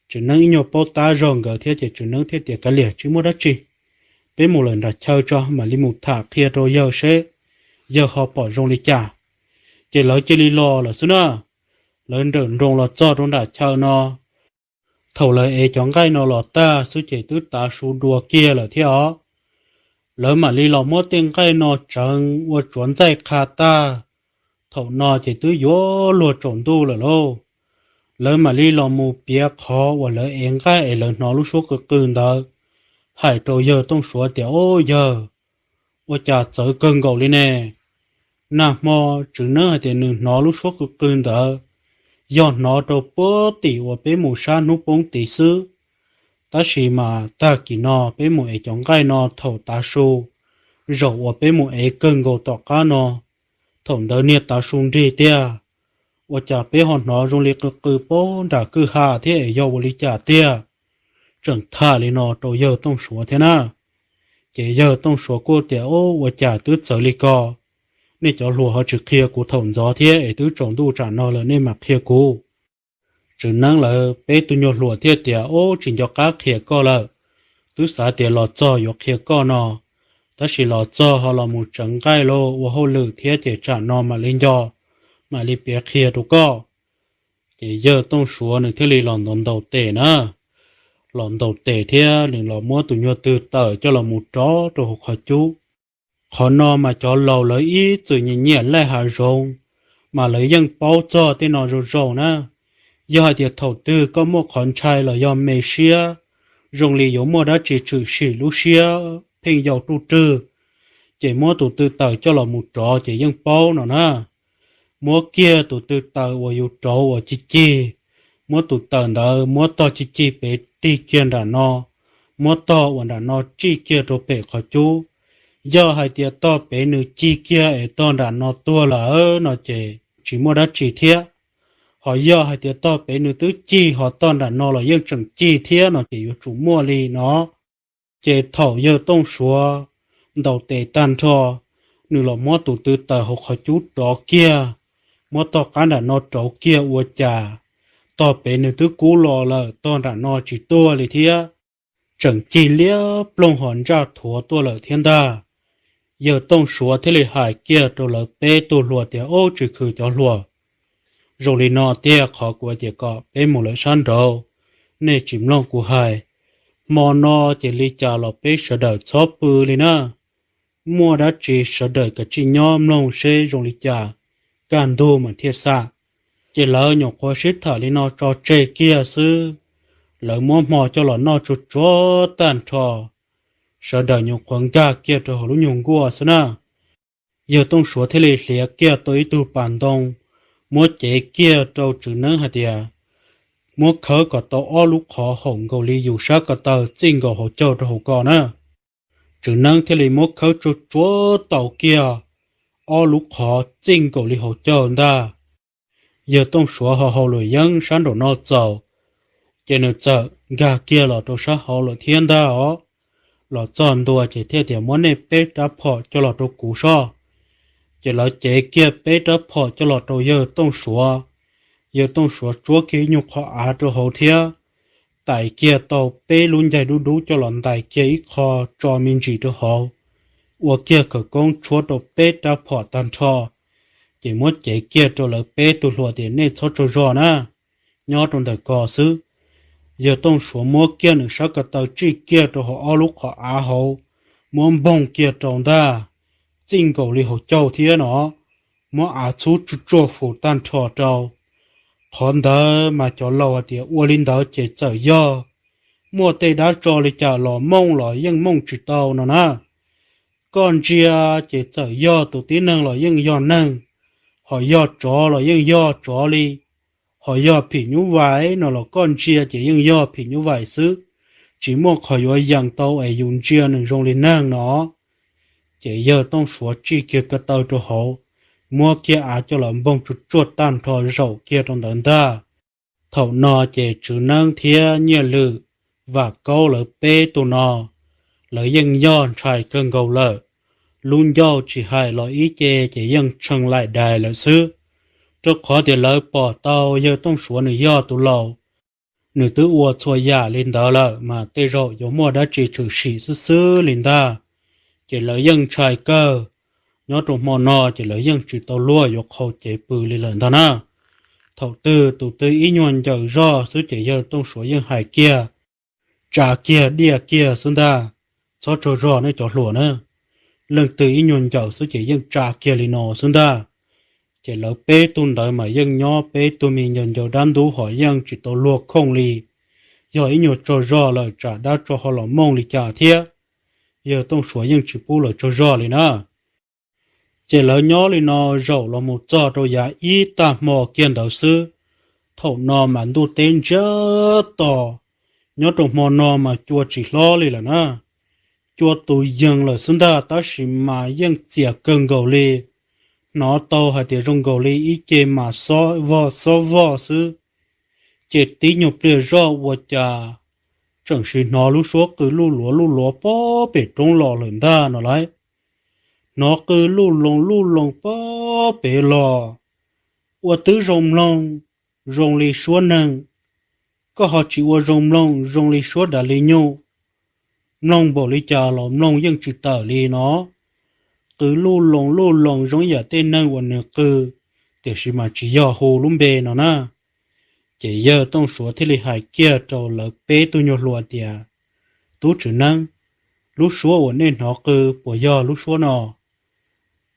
Tswv Neeb ib nyuag paub tab zog nkawd thiab ces Tswv Neeb thiaj tias, Kav liam, tsis muaj dab tsi, peb mus lawm nram chaw tso mam li mus tham qhia rau yawg seb yawg ho pom zoo li cas. Ces lawv cia li los lawm xwb na. Lawv nrawm nroos los txog rau nram chaw no, thaum lawv ev cov nqaij no los tag xwb ces twb tav su dua kiag lawm thiab os. Lawv mam li los muab tej nqaij no tseev ua tsuav ntxaij qha tag. Thaum no ces twb yuav luag tsaus ntuj lawm lauj. Lawv mam li los mus piav qhov uas lawv ev nqaij es lawv hnov lub suab qw qw ntawd, hais rau yawg Tooj Suav tias, Ob yawg, ua cas txawv kawg nkaus li ne? Nag hmo Tswv Neeb hais tias nws hnov lub suab qw qw ntawd, yog hnov rau puag tim uas peb mus sab hnub poob tid xwb. Tab sis mas tag kis no peb mus ev cov nqaij no thaum tav su, zaum uas peb mus ev kawg nkaus tom qab no, thaum ntawd niag tav su nrig tiag, ua cas peb ho hnov zoo li qw qw puag nram kwj ha thiab es yog ua li cas tiag? Tseem tham li no rau yawg Tooj Suav thiab na. Ces yawg Tooj Suav kuj tias, Ub, ua cas twb txawv li ko, nej cov hluas ho tsis qhia kuv thaum ntxov thiab es twb tsaus ntuj tsam no lawm nej mam qhia kuv? Tswv Neeb lawv peb tug nyuag hluas thiaj tias, Ub, tsis nco qab qhia koj lawm, twb xav tias los txog yuav qhia koj no, tab sis los txog ho los mus tseev nqaij los ua hauj lwm thiab ces tsam no mam li nco, mam li piav qhia rau koj. Ces yawg Tooj Suav nws thiaj li los ntaus ntaus tes na, los ntaus tes thiab nws los muab tus nyuag twg tawm coj los mus rov rau hauv qhov cub. Qhov no mas cov laus lawv ib txwm nyiam nyiam laij hav zoov, mas lawv yeej paub txog tej no zoo zoo na. Yog hais tias thaum twg koj muaj qhov ntshai los yog me siab, zoo li yuav muaj dab tsi tshwm sim lub siab pheej yau ruj rwg, ces muab tus tw taws coj los mus rov ces yeej paub no na. Muab kiag tus tw taws uas yus rauv uas cig cig, muab tus taws ntawd muab tog cig cig pem tig kiag nram no, muab tog uas nram no tsij kiag rau pem qhov cub. Yog hais tias tog pem nws cig kiag es tog nram no tuag lawm no ces tsis muaj dab tsi thiab. Ho yog hais tias tog pem nws twb cig ho tog nram no los yeej tseem cig thiab no ces yuav tsum muaj li no. Ces thaum yawg Tooj Suav ntaus tes tag nrho, nws los muab tus tw taws hauv qhov cub rov kiag, muab tog qab nram no rauv kiag ua cas tog pem nws twb kub los lawm, tog nram no tsis tuag li thiab. Tseem cig liab ploog ho ntsaj thuav tuaj lawm thiab ntag. Yawg Tooj Suav thiaj li hais kiag rau lawv peb tug hluas tias, Ub, tsis khwv cov hluas, zoo li no tiag, qhov kuv hais tias kom peb mus lawm sab nraud, nej tsis mloog kuv hais. Hmo no ces li cas los peb sawv daws txhob pw li na. Muaj dab tsi sawv daws kav tsij nyob mloog seb zoo li cas, kaj ntug mas thiaj xam. Ces lawv nyuam qhuav sib tham li no tso tseg kiag xwb, lawv muab hmo coj los noj tsuag tsuag tag nrho, sawv daws nyuam qhuav nkag kiag rau hauv lub nyuag nkuaj xwb na. Yawg Tooj Suav thiaj li hliav kiag tau ib tug pas ntoo, muab cev kiag rau Tswv Neeb hais tias, Muab khawb kom tau ob lub qhov haum nkaus li yus sab ko taw txij nkaus hauv caug rau hauv ko na. Tswv Neeb thiaj li muab khawb tsuag tsuag tau kiag ob lub qhov txij nkaus li hauv caug ntag. Yawg Tooj Suav ho haus luam yeeb sab nraum no txaus, ces nws txawm nkag kiag los rau sab hauv lawm thiab ntag os. Los txog ntua ces thiaj tias, Muab nej peb rab phom coj los rau kuv soj. Ces lawv cev kiag peb rab phom coj los rau yawg Tooj Suav. Yawg Tooj Suav tsuab kiag ib nyuag qhov av rau hauv thiab, tais kiag tau peb lub ncaig dub dub coj los ntais kiag ib qho tso me ntsis rau hauv, ua kiag khawv koob tshuab rau peb rab phom tag nrho, ces muab cev kiag rau lawv peb tug hluas tias, Nej txhob tsaug zog na, nyob rau ntawm ko xwb. Yawg Tooj Suav muab kiag nws sab ko taw tsij kiag rau hauv ob lub qhov av hauv, muab npoog kiag rau ntag, txij nkaus li hauv caug thiab no, muab av txhub tsuj tsuaj fus tag nrho rau. Qhov ntawd mas cov laus hais tias ua li ntawd ces txawm yog muaj tej dab tso li cas los mooj los yeej mooj tsis tau no na. Koj ntsia ces txawm yog tus tib neeg los yeej yog neeg, ho yog tsov los yeej yog tsov li, ho yog phim nyuj vais no los koj ntsia ces yeej yog phim nyuj vais xwb, tsis muaj qhov yuav yees tau es yus ntsia nws zoo li neeg no. Ces yawg Tooj Suav tsij kiag ko taw rau hauv, muab kiag av coj los npoog tsuj tsuaj tag nrho zaum kiag rau ntawd ntag. Thaum no ces Tswv Neeb thiab Nyiaj Lwm, Vam Kaub lawv peb tug no, lawv yeej yog ntshai kawg nkaus lawm. lub ncauj tsis hais los ib ce ces yeej tshee laim dais lawm xwb, rau qhov tias lawv pom tau yawg Tooj Suav nws yog tus laus, nws twb ua txhua yam li ntawd lawm mas tej zaum yuav muaj dab tsi tshwm sim xwb xwb li ntag. Ces lawv yeej ntshai kawg, nyob rau hmo no ces lawv yeej tsis tau luag yuav qhau cev pw li lawm ntag na. Thaum twg tus twg ib nyuag ncaws zog xwb ces yawg Tooj Suav yeej hais kiag, tsa kiag diaj kiag xwb ntag, txhob tsaug zog nej cov hluas na. Leej twg ib nyuag ncaws xwb ces yeej tsa kiag li no xwb ntag. Ces lawv peb tug ntawd mas yeej nyob peb tug me ncaws ncaws dab ntub hos yeej tsis tau luag khooj li. Yog ib nyuag tsaug zog lawm tsam dab tsog ho los mooj li cas thiab. Yawg Tooj Suav yeej tsis pub lawv tsaug zog li na. Ces lawv nyob li no zaum los mus txog rau yav ib tag hmo kiag ntawd xwb. Thaum no mas ntuj teb ntsiag to, nyob rau hmo no mas cua tsis hlob li lawm na, cua tus yees lawm xwb ntag, tab sis mas yeej txias kawg nkaus li. Hnov tau hais tias zoo nkaus li ib ce mas xob vog xob vog xwb. Ces tib nyuag pliag zoj ua cas tseem sim hnov lub suab qw luj luav luj luav pob pem roob los lawm ntag no lauj. Hnov qw luj loos luj loos pob pem los, ua twb zoo mloog zoo li suab neeg, koj ho tsis ua zoo mloog zoo li suab dav li nyuj. Mloog npaum li cas los mloog yeej tsis tawm li no. Qw luj loos luj loos zoo ib yam tej neeg uas nws qw, tiam sis mas tsis yog hu lub npe no na. Ces yawg Tooj Suav thiaj li hais kiag rau lawv peb tug nyuag hluas tias, tub tswv neeb, lub suab uas nej hnov qw puas yog lub suab no?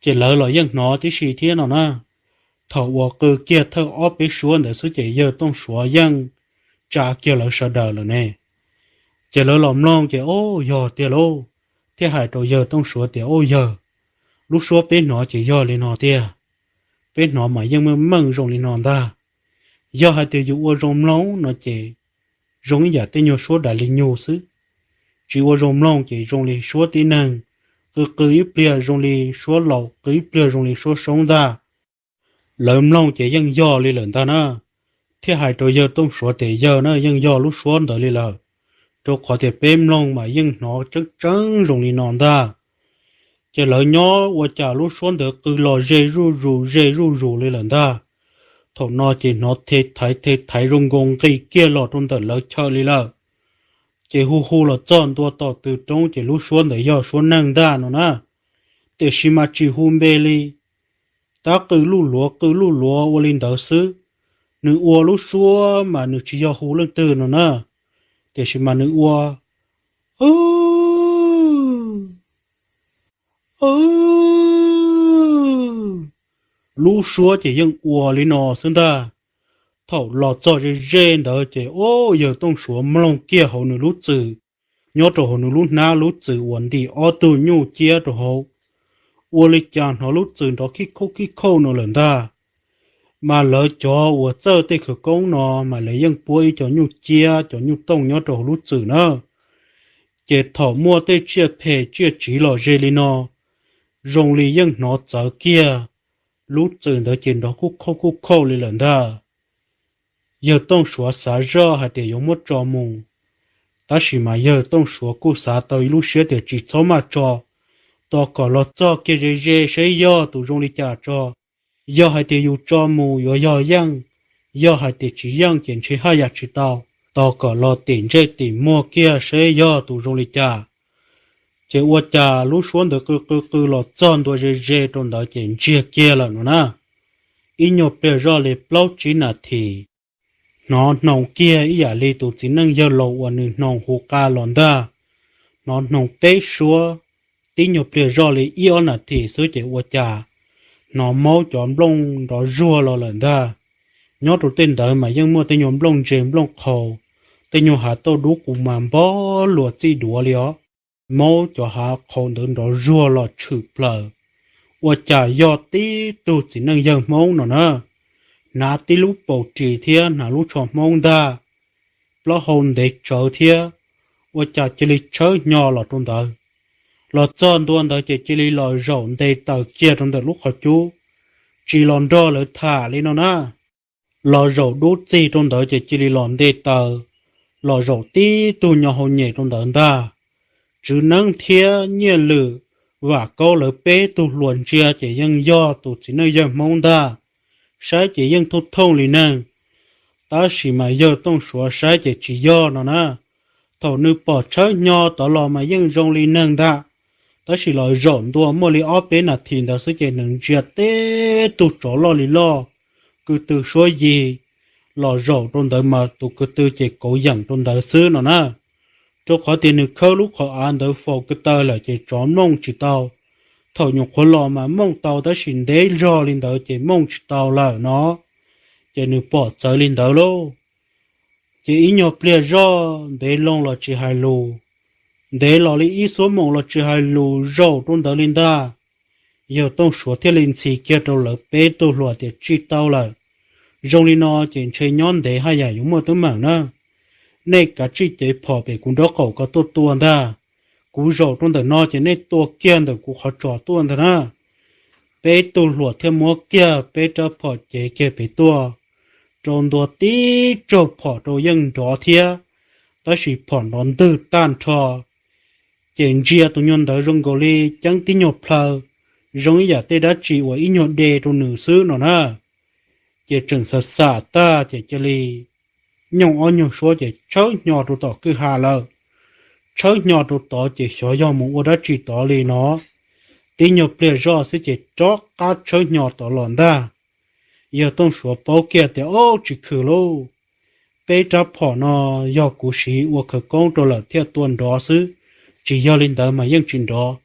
Ces lawv los yeej hnov tib si thiab no na. Thaum uas qw kiag thawj ob peb suab ntawd xwb ces yawg Tooj Suav yeej tsa kiag lawv sawv daws lawm ne. Ces lawv los mloog ces, o, yog tiag lauj, thiaj hais rau yawg Tooj Suav tias, o yawg, lub suab peb hnov ces yog li no tiag. Peb hnov mas yeej meej meej zoo li no ntag. Yog hais tias yus ua zoo mloog no ces zoo ib yam tej nyuag suab dav li nyuj xwb. Tsis ua zoo mloog ces zoo li suab tib neeg, qw qw ib pliag zoo li suab laus, qw ib pliag zoo li suab soob ntag. Lawv mloog ces yeej yog li lawm ntag na. Thiaj hais rau yawg Tooj Suav tias, yawg na, yeej yog lub suab ntawd li lawm, rau qhov tias peb mloog mas yeej hnov tseeb tseeb zoo li no ntag. Ces lawv nyob ua cas lub suab ntawd qw los ze zuj zus ze zuj zus li lawm ntag. Thaum no ces hnov the thaiv the thaiv zoo nkaus nqis kiag los rau ntawm lawv chaw li lawm. Ces hu hu los txog ntua tom tw roob ces lub suab ntawd yog suab neeg ntag no na. Tiam sis mas tsis hu npe li, tab qw luj luav qw luj luav ua li ntawd xwb. Nws ua lub suab mas nws tsis yog hu leej twg no na, tiam sis mas nws ua, lub suab ces yeej ua li no xwb ntag. Thaum los txog ze ze ntawd ces, o, yawg Tooj Suav mloog kiag hauv nws lub txwm, nyob rau hauv nws lub hnab lub txwm uas ntim ob tug nyuj ciab rau hauv, ua li cas hnov lub txwm nrov khib khauj khib khauj no lawm ntag. Mas lawv cov uas txawj tej khawv koob no mas lawv yeej puab ib co nyuj ciab cov nyuj tooj nyob rau hauv lub txwm na. Ces thaum muaj tej tsiaj phem tsiaj tsiv los ze li no, zoo li yeej hnov txawv kiag, lub txwm ntawd ces nrov kuj khauj kuj khauj li lawm ntag. Yawg Tooj Suav xav zoj hais tias yuav muab tso mus, tab sis mas yawg Tooj Suav kuj xav tau ib lub siab tias tsis txhob maj tso, tos kom los txog kiag ze ze saib yog tus zoo li cas tso. Yog hais tias yus tso mus yuav yog yeej, yog hais tias tsis yeej ces ntshe haj yam tsis tau, tos kom los tim ntsej tim muag kiag saib yog tus zoo li cas. Ces ua cas lub suab ntawd qw qw qw los txog ntua ze ze rau ntawd ces ntsiag kiag lawm no na. Ib nyuag pliag zoj li plaub tsib nas this, hnov hnoos kiag ib yam li tus txiv neej yawg laus uas nws hnoos hu qa los ntag. Hnov hnoos peb suab, tib nyuag pliag zoj li ib ob nas this xwb ces ua cas hnov maub cov nplooj nrov zuag los lawm ntag. Nyob rau tej ntawd mas yeej muaj tej nyuag nplooj ntse nplooj qhaus, tej nyuag hav tauj dub qus mas npog luas txij duav li os. Maub cov hav qhaus ntawd nrov zuag los tshwm plaws, ua cas yog tib tug txiv neej yawg Hmoob no na, hnav tib lub paus ris thiab hnav lub tsho Hmoob ntag, plaub hau ntev tsawv thiab, ua cas cia li tshawb hnyo los rau ntawd. Los txog ntua ntawd ces cia li los zaum nte taws kiag rau ntawm lub qhov cub, tsis los nrog lawv tham li no na. Los zaum dub txig rau ntawd ces cia li los nte taws, los zaum tib tug nyo hau nyem rau ntawd ntag. Tswv Neeb thiab Nyiaj Lwm Vam Kaub lawv peb tug hluas ntsia ces yeej yog tus txiv neej yawg Hmoob ntag, saib ces yeej thooj thooj li neeg, tab sis mas yawg Tooj Suav saib ces tsis yog no na. Thaum nws pom tshawb hnyo tod los mas yeej zoo li neeg ntag, tab sis los zaum ntua muaj li ob peb nas this ntawd xwb ces nws ntsia teb tug tsov loj li loj, kwv tw suab yig, los zaum rau ntawd mas tus kwv tw ces kauv yeem rau ntawd xwb no na. Rau qhov tias nws khawb lub qhov av ntawd faus kwv taw lawm ces tsov mlooj tsis tau. Thaum nyuam qhuav los mas mooj tau tab sis ntev zog li ntawd ces mooj tsis tau lawm no, ces nws pom txawv li ntawd lauj. Ces ib nyuag pliag zoj ntev loo los tsis hais lus, ntev los li ib xuab moos los tsis hais lus zaum rau ntawd li ntag. Yawg Tooj Suav thiaj li ntxhi kiag rau lawv peb tug hluas tias tsis tau lawm, zoo li no ces ntshe nyob ntev haj yam yuav muaj teeb meem na. Nej kav tsij cev phom pem kuv nraub qaum ko tuaj tua ntag. Kuv zaum rau ntawm no ces nej tua kiag ntawm kuv qhov tsos tuaj ntag na. Peb tug hluas thiaj muab kiag peb rab phom cev kiag pem tuaj, rau ntua tib tsaug phom rau yeej nrov thiab, tab sis phom nrov ntwg tag nrho. Ces ntsia tus nyuag ntawd zoo nkaus li ceeb tib nyuag plhaw, zoo ib yam tej dab tsi uas ib nyuag de rau nws xwb no na. Ces tseem xam xam tag ces cia li nyooj ob nyuag suab ces tshawb hnyo rau tom kwj ha lawm. Tshawb hnyo rau tod ces xyov yog mus ua dab tsi tod li no. Tib nyuag pliag zoj xwb ces rov qab tshawb hnyo tod los ntag. Yawg Tooj Suav paub kiag tias, Ob, tsis khwm lauj, peb rab phom no yog kuv siv ua khawv koob rau lawm thiaj tua nrov xwb, tsis yog li ntawd mas yeej tsis nrov.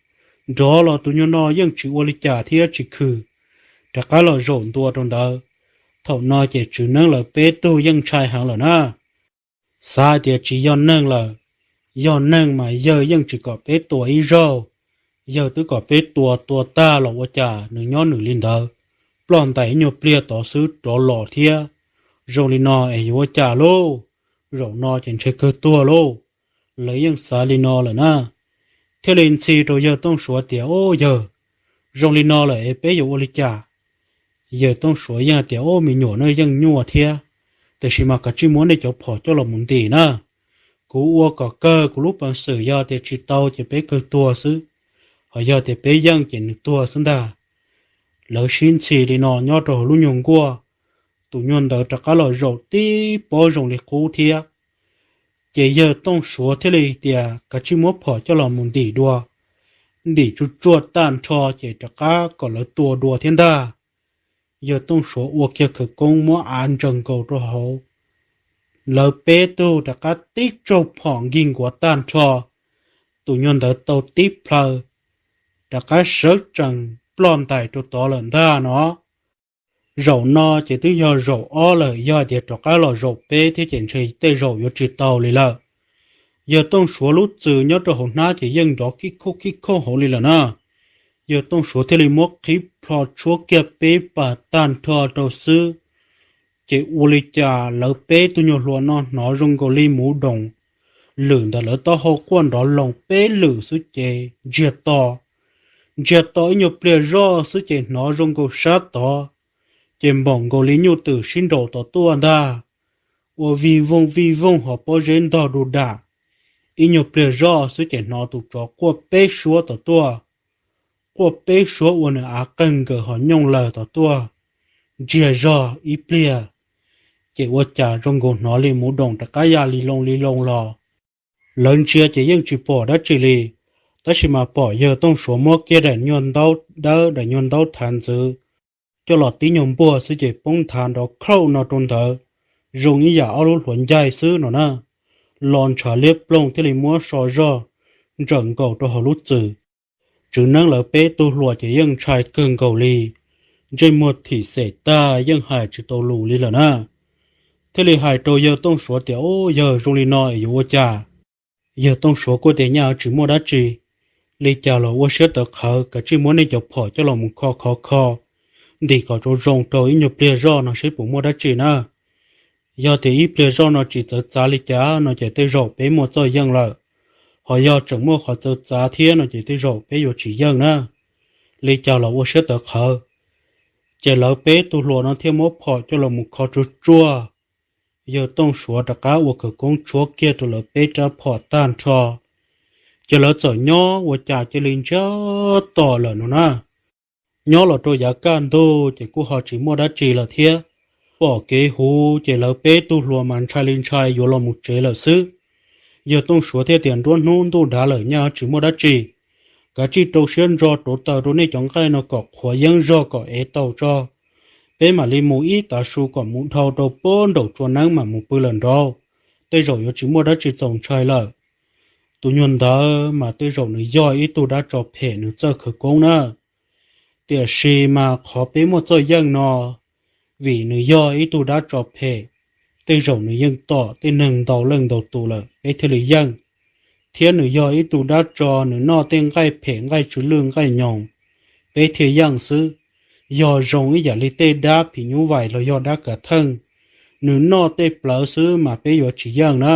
Nrov los tus nyuag no yeej tsis ua li cas thiab tsis khwm. Rov qab los zaum ntua rau ntawd. Thaum no ces tswv neeb lawv peb tug yeej ntshai heev lawm na. Xav hais tias tsis yog neeg lawm, yog neeg mas yawg yeej tsis kom peb tua ib zaug. Yawg twb kom peb tua, tua tag los ua cas nws nyob nws li ntawd, ploj ntais ib nyuag pliag tod xwb rov los thiab. Zoo li no es yuav ua cas lauj? Zaum no ces ntshe kawg tuag lauj. Lawv yeej xav li no lawm na, thiaj li ntxhi rau yawg Tooj Suav tias, Ob yawg, zoo li no lawm es peb yuav ua li cas? Yawg Tooj Suav yeej tias, Ob, me nyuam, nej yeej nyuaj thiab, tiam sis mas kav tsij muab nej cov phom coj los mus ntim na. Kuv ua kom kawg kuv lub peev xwm, yog tias tsis tau ces peb kawg tuag xwb, ho yog tias peb yeej ces nws tuag xwb ntag. Lawv sib ntxhi li no nyob rau hauv lub nyuag nkuaj, tus nyuag ntawd rov qab los zaum tib pob zoo li qub thiab. Ces yawg Tooj Suav thiaj li tias, Kav tsij muab phom coj los mus ntim dua. Ntim tsuj tsuaj tag nrho ces rov qab kom lawv tua dua thiab ntag. Yawg Tooj Suav ua kiag khawv koob muab av ntsaws nkaus rau hauv, lawv peb tug rov qab tib tsaug phom nkig nkuav tag nrho. Tus nyuag ntawd tau tib plhaw, rov qab sawv tsees ploj ntais rau tod lawm ntag no. Zaum no ces twb yog zaum ob lawm, yog hais tias rov qab los zaum peb thiab ces ntshe tej zaum yuav tsis tau li lawm. Yawg Tooj Suav lub txwm nyob rau hauv hnab ces yeej nrov kib khoj kib khoj hauv li lawm na. Yawg Tooj Suav thiaj li muab qhib plho tshuab kiag peb pas tag nrho rau xwb, ces ua li cas lawv peb tug nyuag hluas no hnov zoo nkaus li muv doom lwm ntawm lawv taub hau quaj nrov loos peb lwm xwb ces ntsiag to. Ntsiag to ib nyuag pliag zoj xwb ces hnov zoo nkaus sab tod, ces npaum nkaus li nyuj twm sib nraus tom tuaj ntag, ua vij vooj vij vooj ho pob zeb ntog du dam. Ib nyuag pliag zoj xwb ces hnov tus tsov quaj peb suab tom tuaj, quaj peb suab ua nws av qeeg nkawm ho nyooj lawg tom tuaj, ntsiag zog ib pliag, ces ua cas zoo nkaus hnov li muv doom rov qab ya li loo li loo los. Lawv ntsia ces yeej tsis pom dab tsi li, tab sis mas pom yawg Tooj Suav muab kiag daim nyuag ntaub dawb daim nyuag ntaub thav ntxwv coj los tib nyuag npuaj xwb ces poob nthav nrov khauj no rau ntawd, zoo ib yam ob lub hluav ncaig xwb no na, los ntshav liab ploog thiaj li muab so zog ntsawm nkaus rau hauv lub txwm. Tswv neeb lawv peb tug hluas ces yeej ntshai kawg nkaus li, ntsej muag thim xem tag yeej hais tsis tau lus li lawm na. Thiaj li hais rau yawg Tooj Suav tias, Ub, yawg, zoo li no es yuav ua cas? Yawg Tooj Suav kuj tias, Nyaj tsis muaj dab tsi, li cas los ua siab tawv qhawv, kav tsij muab nej cov phom coj los mus kho kho kho, ntim kom zoo zoo rau ib nyuag pliag zoj no seb puas muaj dab tsi na. Yog tias ib pliag zoj no tsis txawv txav li cas no ces tej zaum peb muaj txoj yeej lawm, ho yog tseem muaj qhov txawv txav thiab no ces tej zaum peb yuav tsis yeej na. Li cas los ua siab tawv qhawv. Ces lawv peb tug hluas no thiaj muab phom coj los mus kho tsuag tsuag. Yawg Tooj Suav rov qab ua khawv koob tshuab kiag rau lawv peb rab phom tag nrho, Ces lawv txawm nyob ua cas cia li ntsiag to lawm no na. Nyob los rau yav kaj ntug ces kuj ho tsis muaj dab tsi lawm thiab. Pom kev huv ces lawv peb tug hluas mas ntshai li ntshai yuav los mus tsev lawm xwb. Yawg Tooj Suav thiaj tias, Nruab hnub ntuj dav lawm nyaj tsis muaj dab tsi, kav tsij rau siab ntso rauv taws rau nej cov nqaij no kom qhuav yeeb zog kom ev tau tso. Peb mam li mus ib tav su kom mus dhau rau puag nraum tsua neeb mam mus pw lawm nraud, tej zaum yuav tsis muaj dab tsi txaus ntshai lawm. Tus nyuag ntawd mas tej zaum nws yog ib tug dab tsov phem nws txawj khawv koob na. Tiam sis mas qhov peb muaj txoj yeej no, vim nws yog ib tug dab tsov phem, tej zaum nws yeej tom tej neeg ntau leej ntau tus lawm peb thiaj li yeej, thiab nws yog ib tug dab tsov nws noj tej nqaij phem nqaij tsw lwj nqaij nyoos, peb thiaj yeej xwb. Yog zoo ib yam li tej dab phim nyuj vais los yog dab kav theej, nws noj tej plawv xwb mas peb yuav tsis yeej na.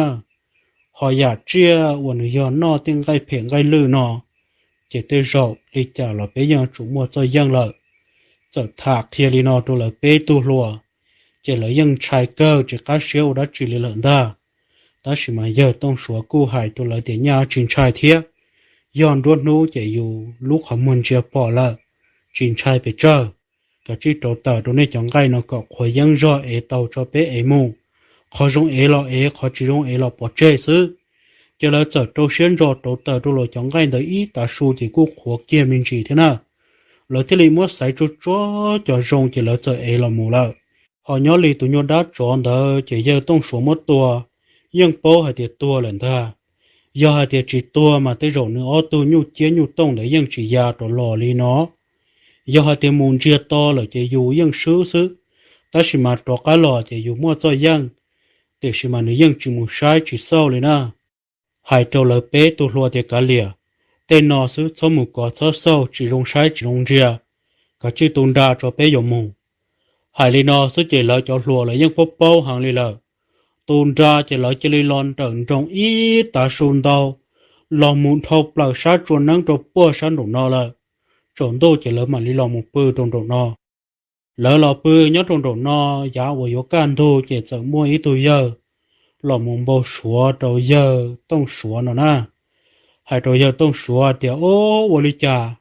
Ho yam tsiaj uas nws yog noj tej nqaij phem nqaij lwj no, ces tej zaum li cas los peb yeej yuav tsum muaj txoj yeej lawm. Txawm tham qhia li no rau lawv peb tug hluas, ces lawv yeej ntshai kawg tsis qab siab ua dab tsi li lawm ntag. Tab sis mas yawg Tooj Suav kuj hais rau lawv tias, Nyaj tsis ntshai thiab, yog nruab hnub ces yus lub qhov muag ntsia pom lawm, tsis ntshai pes tsawg. Kav tsij rauv taws rau nej cov nqaij no kom qhuav yeeb zog ev tau tso peb ev mus. Qhov zoo ev los ev, qhov tsis zoo ev los pov tseg xwb. Ces lawv txawm rau siab ntso rauv taws rau lawv cov nqaij ntawd ib tav su ces kuj qhuav kiag me ntsis thiab na. Lawv thiaj li muab xaiv tsuag tsuag cov zoo ces lawv txawm ev los mus lawm. Ho nyob li tus nyuag dab tsov ntawd ces yawg Tooj Suav muab tua, yeej paub hais tias tuag lawm ntag. Yog hais tias tsis tuag mas tej zaum nws ob tug nyuj ciab nyuj tooj ntawd yeej tsis ya rov los li no. Yog hais tias mus ntsiag to lawm ces yus yeej swb xwb, tab sis mas rov qab los ces yus muaj txoj yeej. Tiam sis mas nws yeej tsis mus saib tsis xauj li na. Hais rau lawv peb tug hluas tias, Kav liam, tej no xwb txhob mus kov txhob xauj, tsis zoo saib tsis zoo ntsia, kav tsij tu nra tso peb yuav mus. Hais li no xwb ces lawv cov hluas lawv yeej paub paub heev li lawm. Tu nra ces lawv cia li los nrawm nroos ib tav su ntau, los mus dhau plaws sab tsua neeb rau puag sab nraum no lawm. Tsaus ntuj ces lawv mam li los mus pw rau nraum no. Lawv los pw nyob rau nraum no, yav uas yuav kaj ntug ces txawm muaj ib tug yawg los mus npau suav rau yawg Tooj Suav no na. Hais rau yawg Tooj Suav tias, Ob, ua li cas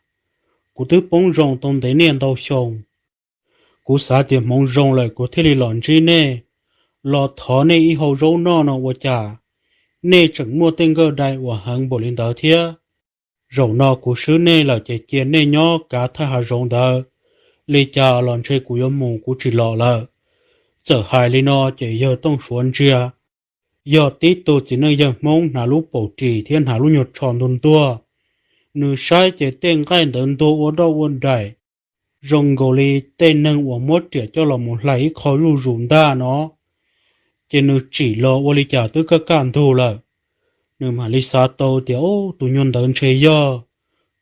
kuv twb poob zoo tau ntev niaj ntau xyoo, kuv xav tias hmoov zoo lawm kuv thiaj li los ntsib nej, los thov nej ib hau zaub noj no ua cas nej tseem muaj tej nkawj dai uas heev npaum li ntawd thiab? Zaum no kuv swb nej lawm ces cia nej nyob kav thaj hav zoov ntawd, li cas los ntshe kuv yuav mus kuv tsis los lawm. Txawm hais li no ces yawg Tooj Suav ntsia, yog tib tug txiv neej yawg Hmoob hnav lub paum ris thiab hnav lub nyuag tsho ntuag ntuag. Nws saib ces tej nqaij ntawd ntuag ua doj ua daim, zoo nkaus li tej neeg uas muab riam coj los mus hlais ib qho zuj zus ntag no. Ces nws tsim los ua li cas twb kaj kaj ntug lawm. Nws mam li xav tau tias, Ub, tus nyuag ntawd ntshe yog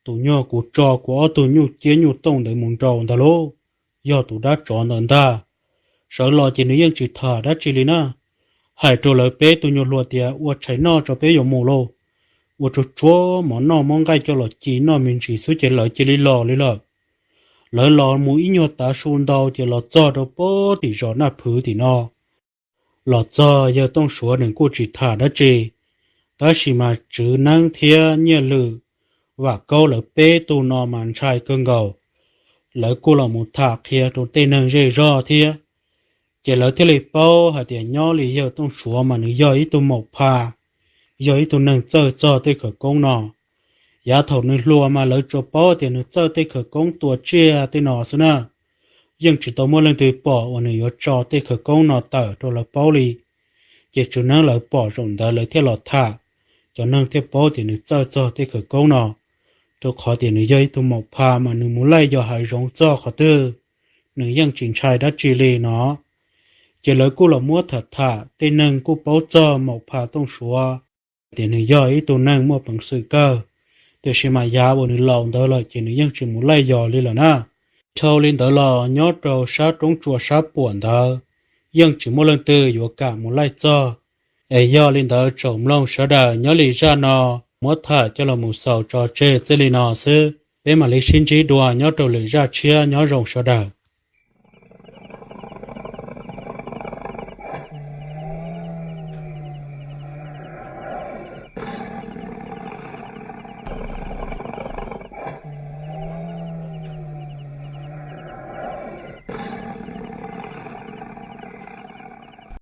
tus nyuag kuv tso kuv ob tug nyuj ciab nyuj tooj ntawd mus nraus ntag lauj, yog tus dab tsov ntawd ntag. Sawv los ces nws yeej tsis tham dab tsi li na. Hais rau lawv peb tug nyuag hluas tias, Ua tshais noj tso peb yuav mus lauj. Ua tsuag tsuag mov noj muab nqaij coj los ci noj me ntsis xwb ces lawv cia li los li lawm. Lawv los mus ib nyuag tav su ntau ces los txog rau puag tim zos Naj Phwv tim no. Los txog yawg Tooj Suav nws kuj tsis tham dab tsi, tab sis mas Tswv Neeb thiab Nyiaj Lwm, Vam Kaub lawv peb tug no mas ntshai kawg nkaus. Lawv kuj los mus tham qhia rau tej neeg zej zog thiab, ces lawv thiaj li paub hais tias nyob li yawg Tooj Suav mas nws yog ib tug maum pha, yog ib tug neeg txawj txog tej khawv koob no. Yav thaum nws hluas mas lawv tsuas paub tias nws txawj tej khawv koob tua tsiaj tej no xwb na, yeej tsis tau muaj leej twg pom uas nws yuav tso tej khawv koob no tawm rau lawv paub li. Ces Tswv Neeb lawv pom zaum ntawd lawv thiaj los tham, cov neeg thiaj paub tias nws txawj txog tej khawv koob no, rau qhov tias nws yog ib tug maum pha mas nws mus laij yos hav zoov txog qhov twg, nws yeej tsis ntshai dab tsi li no. Ces lawv kuj los muab tham tham, tej neeg kuj paub txog maum pha Tooj Suav tias nws yog ib tug neeg muaj peev xwm kawg, tiam sis mas yav uas nws laus ntawd lawm ces nws yeej tsis mus laij yos li lawm na. Dhau li ntawd los nyob rau sab roob tsua sab puam ntawd yeej tsis muaj leej twg yuav kam mus laij txog. Es yog li ntawd tsoom mloog sawv daws, nyob li zaj no muab tham coj los mus xaus tso tseg txij li no xwb, peb mam li sib ntsib dua nyob rau lwm zaj tshiab, nyob zoo sawv daws.